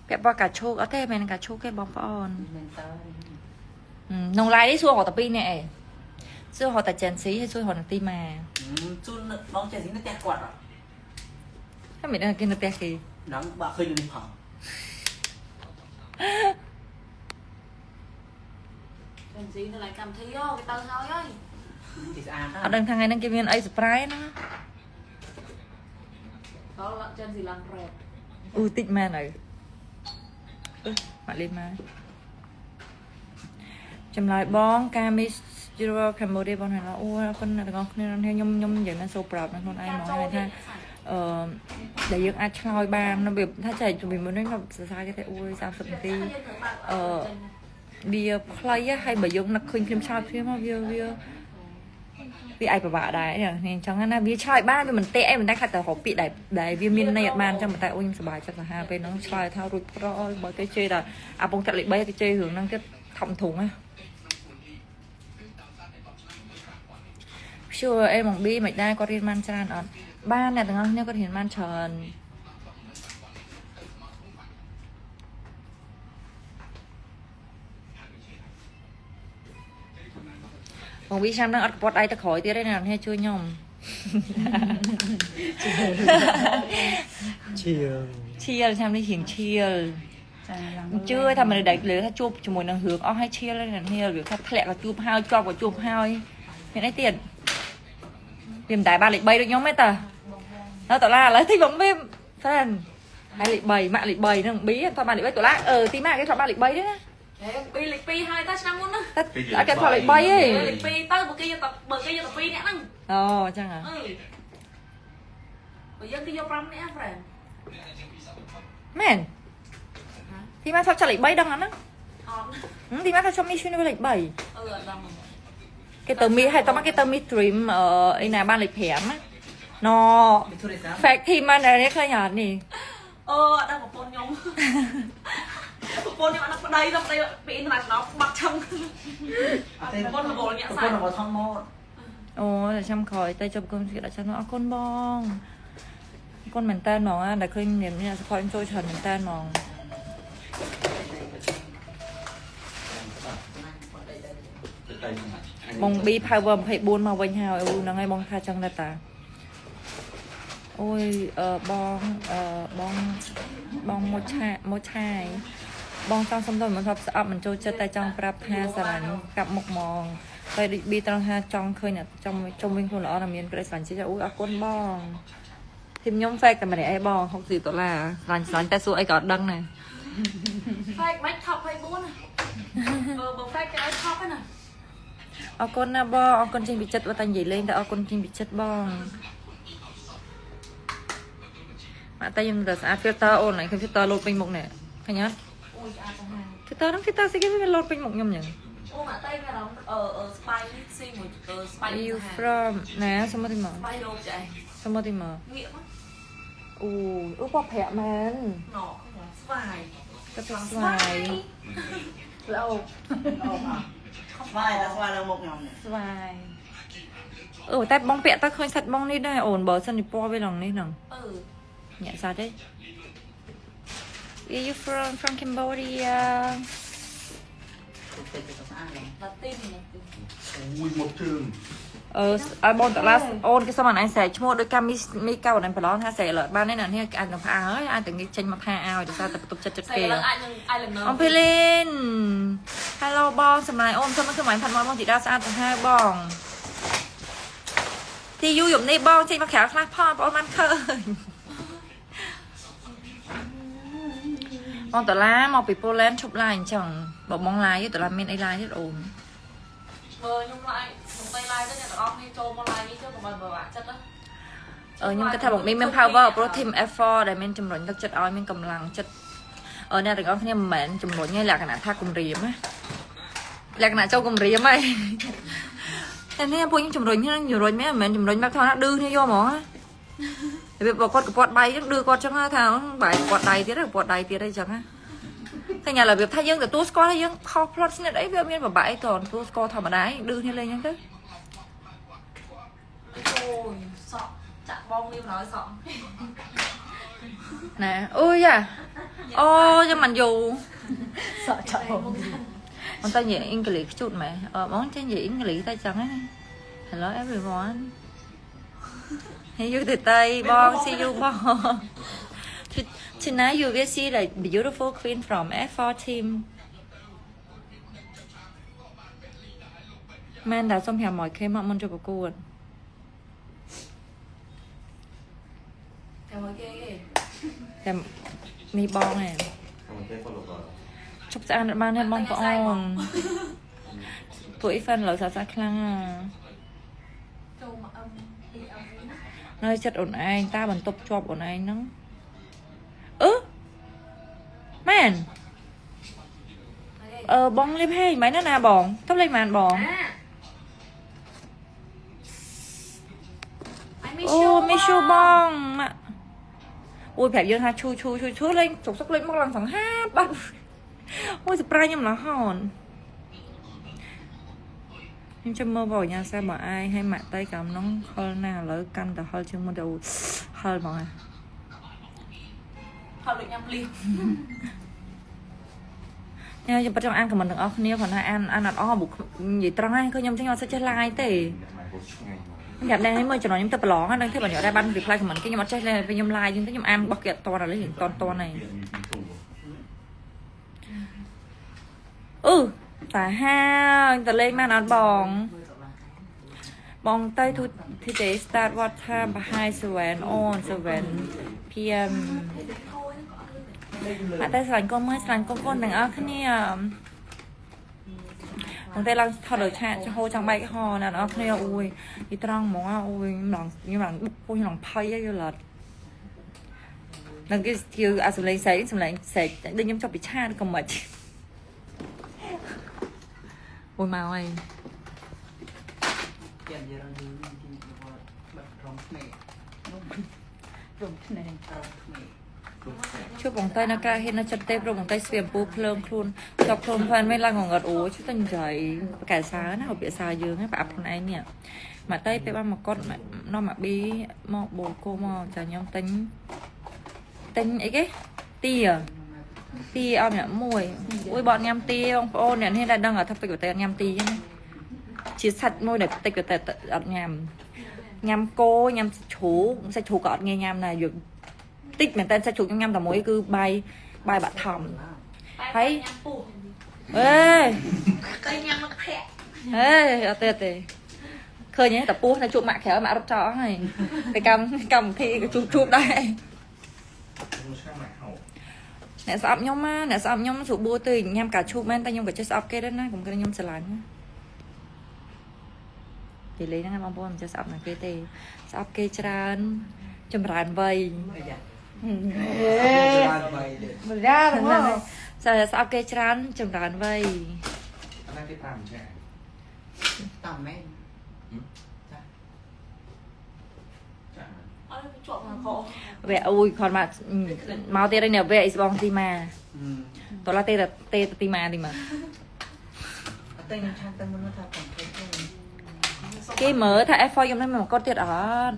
ពាក់ព័ន្ធកាឈូកអត់ទេមិនកាឈូកទេបងប្អូន មែនតើ ក្នុង live នេះសួររហូតតែ2នាក់ឯងសួររហូតតែ Gen Z ហើយសួររហូតនឹងទីម៉ា ជូនបងចេះស៊ីនៅផ្ទះគាត់អត់ ហើយមិនដឹងគេនៅផ្ទះគេ ដឹងបាក់ឃើញនៅនេះផង ចិនស៊ីនៅឡៃកម្មវិធីអូគេទៅហើយហើយ ទីស្អាត អត់ដឹងថាថ្ងៃហ្នឹងគេមានអី surprise ណា ដល់ចិនស៊ីឡើងរ៉េត អូតិចមែនហើយអឺម៉ាក់លីមកចម្លើយបងការ Miss Universe Cambodia បងហ្នឹងអូអរគុណអ្នកទាំងអស់គ្នាខ្ញុំខ្ញុំនិយាយណា so proud ណាស់ខ្លួនឯងហ្មងហើយថាអឺដែលយើងអាចឆ្លើយបានរបៀបថាចែកពីមុននេះខ្ញុំសរសើរគេថាអូយ30នាទីអឺវាខ្លីហើយបើយើងនឹកឃើញខ្ញុំឆ្លើយភ្លាមមកវាវាវាអាចពិបាកដែរនេះអញ្ចឹងណាវាឆ្លើយបានវាមិនទេអីមិនដែរខាត់តែរកពាក្យដែលដែលវាមានន័យអត់បានអញ្ចឹងប៉ុន្តែអូខ្ញុំសប្បាយចិត្តសាហាវពេលហ្នឹងឆ្លើយថារួចប្រអើយបើគេជេរដល់អាពងចាក់លេខ3គេជេររឿងហ្នឹងទៀតថប់ធុងណា Sure អេមក B មិនដែរគាត់រៀនបានច្រើនអត់បានអ្នកទាំងអស់គ្នាគាត់រៀនបានច្រើនបងវីឆ្នាំហ្នឹងអត់កពត់ដៃទៅក្រោយទៀតទេណាអ្នកជួយខ្ញុំ ឈៀង ឈៀលឆ្នាំនេះរៀងឈៀល ចាឡើង ជឿថាមនុស្សដែលលើថាជួបជាមួយនឹងរឿងអស់ហើយឈៀលហើយអ្នកនេះវាថាធ្លាក់ក៏ជួបហើយជាប់ក៏ជួបហើយមានអីទៀតវាមិនដែលបានលេខ3ដូចខ្ញុំទេតានៅតឡាឥឡូវទីបងប៊ី friend ហើយលេខ3ម៉ាក់លេខ3ហ្នឹងប៊ីធ្លាប់បានលេខ3តឡាអឺទីម៉ាក់គេធ្លាប់បានលេខ3ទេណា ហេពីលេខ2ហើយតើឆ្នាំមុនណា តែអត់គេធ្លាប់លេខ3ទេ លេខ2ទៅបើគេយកតែបើគេយកតែ2នាក់ហ្នឹង អូអញ្ចឹងហ៎ អឺបើយើងគេយក5នាក់ friend មែនទីម៉ាក់ធ្លាប់ចាក់លេខ3ដឹងអត់ហ្នឹង អត់ ទីម៉ាក់ធ្លាប់ជុំ Miss Universe លេខ3 អឺអត់ដឹង គេទៅមីហើយតោះមកគេទៅ Miss Dream អឺអីណាបានលេខ5ណាណ មានធុរេសា fact team មកនេះឃើញអត់នេះ អូអត់ដឹងប្រពន្ធខ្ញុំប្រពន្ធខ្ញុំអត់ដឹងប្តីទៅប្តីពី international បាត់ឆឹងប្រពន្ធរវល់ញាក់ ប្រ សាច់ ពន្ធរបស់ថងមក អូតែចាំក្រោយតែជប់គុំគេដាក់ចាំអរគុណបងអរគុណមែនតើហ្មងដែលឃើញមានអ្នក support ខ្ញុំចូលច្រើនមែនតើហ្មង ទៅតែហ្នឹង បង B Power 24មកវិញហើយអូហ្នឹងហើយបងថាចឹងដែរតាអូយអឺបងអឺបងបងមកឆាមកឆាយបងចង់សុំទោសមិនធ្លាប់ស្អប់មិនចូលចិត្តតែចង់ប្រាប់ថាស្រឡាញ់កាប់មុខហ្មងតែដូច B ត្រង់ថាចង់ឃើញអ្នកចង់ជុំវិញខ្លួនល្អតែមានក្តីស្រឡាញ់ជាតិអូយអរគុណបងធីមខ្ញុំ fake តែម្នាក់ឯងបង60ដុល្លារស្រឡាញ់ស្រឡាញ់តែសួរអីក៏អត់ដឹងដែរ fake មិន top 24ណាបើបើ fake គេឲ្យ top ហ្នឹងណា អរគុណណាបងអរគុណចេញពីចិត្តបើតែនិយាយលេងតែអរគុណចេញពីចិត្តបងមកតែខ្ញុំទៅស្អាត filter អូនឯងឃើញ filter លោតពេញមុខនេះឃើញអត់ អូយស្អាតទៅហើយ filter ហ្នឹង filter ស្អីគេវាលោតពេញមុខខ្ញុំយ៉ាង អូមកតែមានអារម្មណ៍អឺអឺ spy ស៊ីមួយអឺ spy you from ណាសុំមកទីមក spy លោកចែ សុំមកទីមក ងាកមក អូអូបប្រាក់មែន ណ៎ស្វាយ ក៏ទៅស្វាយ ល្អ ស្វាយដល់ស្វាយឡើងមុខខ្ញុំនេះ ស្វាយអូតែបងពាក់ទៅឃើញសាច់បងនេះដែរអូនបើសិនជាពណ៌វាឡើងនេះហ្នឹង អឺ ញាក់សាច់ទេ Where you from from Cambodia ទៅទៅស្អាតឡើង ឡាទីនឡាទីន អូយមកជើង អឺឲ្យបងតឡាអូនគេសុំអានឯងស្រែកឈ្មោះដោយការមីមីកៅអានប្រឡងថាស្រែកលើបានទេណានេះអាចនឹងផ្អើហើយអាចតែងាកចេញមកថាឲ្យដោយសារតែបន្ទប់ចិត្តចិត្ត ស្អី គេ ឥឡូវអាចនឹងអាចលំនៅ អំភីលីន Hello បងសម្លាយអូនសុំមកគឺមិនផាត់មកបងជីដាស្អាតទៅហើយបងទីយូយប់នេះបងចេញមកក្រៅខ្លះផងបងអូនបានឃើញបងតឡាមកពីប៉ូឡែនឈប់ឡាយអញ្ចឹងបើបងឡាយតឡាមានអីឡាយទៀតអូន មើលខ្ញុំឡាយខ្ញុំទៅឡាយទៅអ្នកទាំងអស់គ្នាចូលមកឡាយនេះចូលកុំឲ្យពិបាកចិត្តណា អឺខ្ញុំគិតថាបងមីមាន power ព្រោះ team F4 ដែលមានជំរុញទឹកចិត្តឲ្យមានកម្លាំងចិត្តអឺអ្នកទាំងអស់គ្នាមិនមែនជំរុញទេលក្ខណៈថាគំរាមណាលក្ខណៈចូលគំរាមហើយតែនេះពួកខ្ញុំជំរុញហ្នឹងជំរុញមែនមិនមែនជំរុញបែបថាឌឺគ្នាយកហ្មងណារបៀបបើគាត់កពត់ដៃចឹងឌឺគាត់ចឹងថាបែរកពត់ដៃទៀតកពត់ដៃទៀតអីចឹងណា ឃើញរបៀបថាយើងទទួលស្គាល់ថាយើងខុសផ្លត់ស្និទ្ធអីវាមានបបាក់អីតទទួលស្គាល់ធម្មតាឌឺគ្នាលេងអញ្ចឹងទៅ អូយសក់ចាក់បងវាមិនឲ្យសក់ ណែអូយ៉ាអូចាំមិនយូ សក់ចាក់បង បងតែនិយាយអង់គ្លេសខ្ជូតម៉ែបងចេះនិយាយអង់គ្លេសតែចឹងហ្នឹង Hello everyone Hey you ទៅតៃបង see you បង Tonight you will see the beautiful queen from F4 team មែនតែសុំ 500K មកមុនជប់ប្រកួត តែមកគេគេ តែនេះបងឯង គេ follow ជប់ស្អាតបានទេបងប្អូនពួកអ៊ីហ្វិនឡើយស្អាតស្អាតខ្លាំង ចូលមកអឹមអ៊ីអឹម នៅចិត្តអូនឯងតាបន្ទប់ជាប់អូនឯងហ្នឹងអឺមែនអឺបងលៀបហេងមិនណាណាបងទៅលេងបានបងអូមីឈូបងម៉ាក់អូយប្រាប់យើងថាឈូឈូឈូឈូលេងសុកសុកលេងមកឡើងសង្ហាបាត់អូយសប្រាយខ្ញុំឡហនខ្ញុំចាំមើលបងញ៉ាំសាបងអាយឲ្យម៉ាក់តៃកំនងហឹលណាស់ឥឡូវកាន់តែហឹលជាងមុនទៅហឹលហ្មង ហឹលដូចញ៉ាំលី ញ៉ាំខ្ញុំពិតចង់អានខមមិនទាំងអស់គ្នាគ្រាន់តែអានអានអត់អស់បុកនិយាយត្រង់ហ្នឹងឃើញខ្ញុំចឹងអត់សូវចេះ live ទេខ្ញុំប្រាប់ដែរមើលចំណងខ្ញុំទៅប្រឡងហ្នឹងទេបើខ្ញុំអត់ដែរបាន reply comment គេខ្ញុំអត់ចេះពេលខ្ញុំ live ចឹងទៅខ្ញុំអានរបស់គេអត់តឥឡូវរៀងតតហើយអឺតាហាតលេងបានអត់បងបងទៅ to today start what time ប្រហែល7 on 7 PM អត់តែស្រឡាញ់កូនមើលស្រឡាញ់កូនកូនទាំងអស់គ្នាបងតែឡើងថតលើឆាកហូរចង់បែកហណាអ្នកនរគ្នាអូយយត្រង់ហ្មងអូយខ្ញុំឡើងខ្ញុំឡើងបុកពោះខ្ញុំឡើងភ័យយល់អត់នឹងគេគឺអាសំឡេងស្រែកសំឡេងស្រែកដូចខ្ញុំចប់ពីឆាតក៏មិនអូយមកហើយ គេនិយាយរងយូរទីបាត់រំភ្នែករ ំភ្នែករ ំភ្នែក ជួបបងតៃនៅក្រៅហ៊ាននៅចិត្តទេព្រោះបងតៃស្វាអំពូភ្លើងខ្លួនជាប់ខ្លួនផ្លែនមិនឡើងងងឹតអូជួយតែនិយាយប្រកែសើណារបៀបសើយើងហ្នឹងប្រអាប់ខ្លួនឯងនេះមកតៃពេលបានមកកត់នាំមកប៊ីមកបូកូមកចាខ្ញុំទិញទិញអីគេទាទាឲ្យម្នាក់មួយអូយបត់ញ៉ាំទាបងប្អូនអ្នកនេះដែលដឹងថាពេចប្រទេសអត់ញ៉ាំទាហ្នឹងជាសាច់មួយដែលតិចប្រទេសអត់ញ៉ាំញ៉ាំគោញ៉ាំសាច់ជ្រូកសាច់ជ្រូកក៏អត់ងាយញ៉ាំដែរយកតិចមែនតើសាច់ជ្រូកខ្ញុំញ៉ាំតែមួយគឺបាយបាយបាក់ថំ ហើយញ៉ាំពោះ អេ តែញ៉ាំមកភ័ក្រ ហេអត់ទេអត់ទេឃើញទេតែពោះនៅជួបម៉ាក់ក្រៅម៉ាក់រត់ចោលហើយទៅកម្មកម្មវិធីក៏ជួបជួបដែរអ្នកស្អប់ខ្ញុំណាអ្នកស្អប់ខ្ញុំស្រួលបួទៅញ៉ាំកាឈូកមែនតែខ្ញុំក៏ចេះស្អប់គេដែរណាកុំគិតខ្ញុំស្រឡាញ់និយាយលេងហ្នឹងបងប្អូនមិនចេះស្អប់ណាគេទេស្អប់គេច្រើនចម្រើនវ័យ ច្រើនវ័យ ម្យ៉ាហ្នឹង ស្អប់គេច្រើនចម្រើនវ័យ អានេះគេតាមចា តាមមែន ចាចា អត់ជាប់មកក វ៉ែអូយគាត់មកមកទៀតនេះវ៉ែអ៊ីស្បងទីម៉ាតោះឡាទេទេទីម៉ាទីម៉ា អត់តែខ្ញុំឆានទៅមុនថាកំភៃ គេមើលថា F4 ខ្ញុំនេះមកកត់ទៀតអត់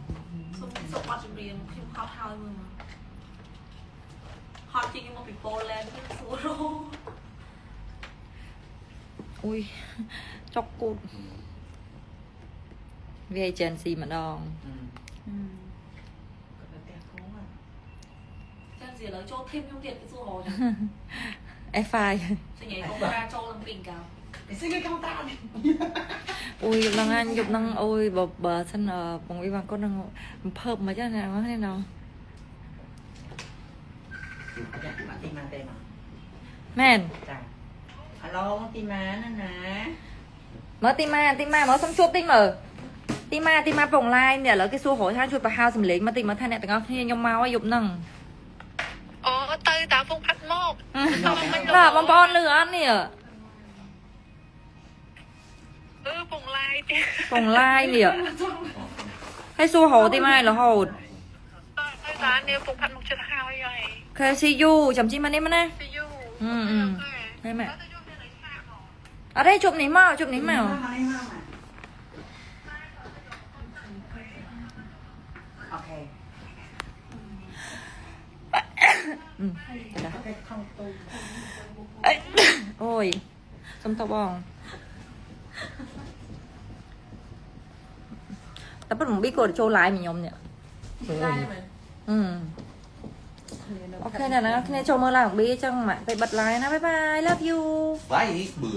សុំសុំបាត់ចម្រៀងខ្ញុំហត់ហើយមើលហត់ជាងខ្ញុំមកពីប៉ូឡែនខ្ញុំសួរ អូយចុកគូតវា agency ម្ដង គាត់ទៅផ្ទះគូ ចាំស្អីឥឡូវចូលធីមខ្ញុំទៀតគេសួររហ F5 សញ្ញាកុំត្រាចូលនឹងពីកៅ ស្អីគេកុំត្រា អូយយប់ហ្នឹងយប់ហ្នឹងអូយបើបើសិនបងអ៊ីបានគាត់នឹងរំភើបមកចឹងណានេះណ ចាទីម៉ាទេមក មែន ចាអាឡូទីម៉ាណាណា មើលទីម៉ាទីម៉ាមើលសុំជួបតិចមើលទីម៉ាទីម៉ាពងឡាយនេះឥឡូវគេសួររហថាជួយប្រហែលសំលេងមកតិចមើលថាអ្នកទាំងអស់គ្នាខ្ញុំមកឲ្យយប់ហ្នឹង អូទៅតាពងផាត់មក បាទបងប្អូនលឺអត់នេះ អឺពងឡាយទៀត ពងឡាយនេះហើយសួររហទីម៉ារហូត ទៅតានេះពងផាត់មកចិត្តហើយហើយ ខេ see you ចាំជីមកនេះមកណា see you អឺអឺហើយម៉ាក់អត់ទេជប់នេះមកជប់នេះមក មកនេះមកមក OK. OK ខំទូ អូយសុំតបងតែប៉ុន្តែប៊ីក៏ចូល live មួយខ្ញុំនេះអឺ OK អ្នកនរគ្នាចូលមើល live ប៊ីអញ្ចឹងម៉ាក់ទៅបិទ live ណា bye bye, love you. បាយបឺ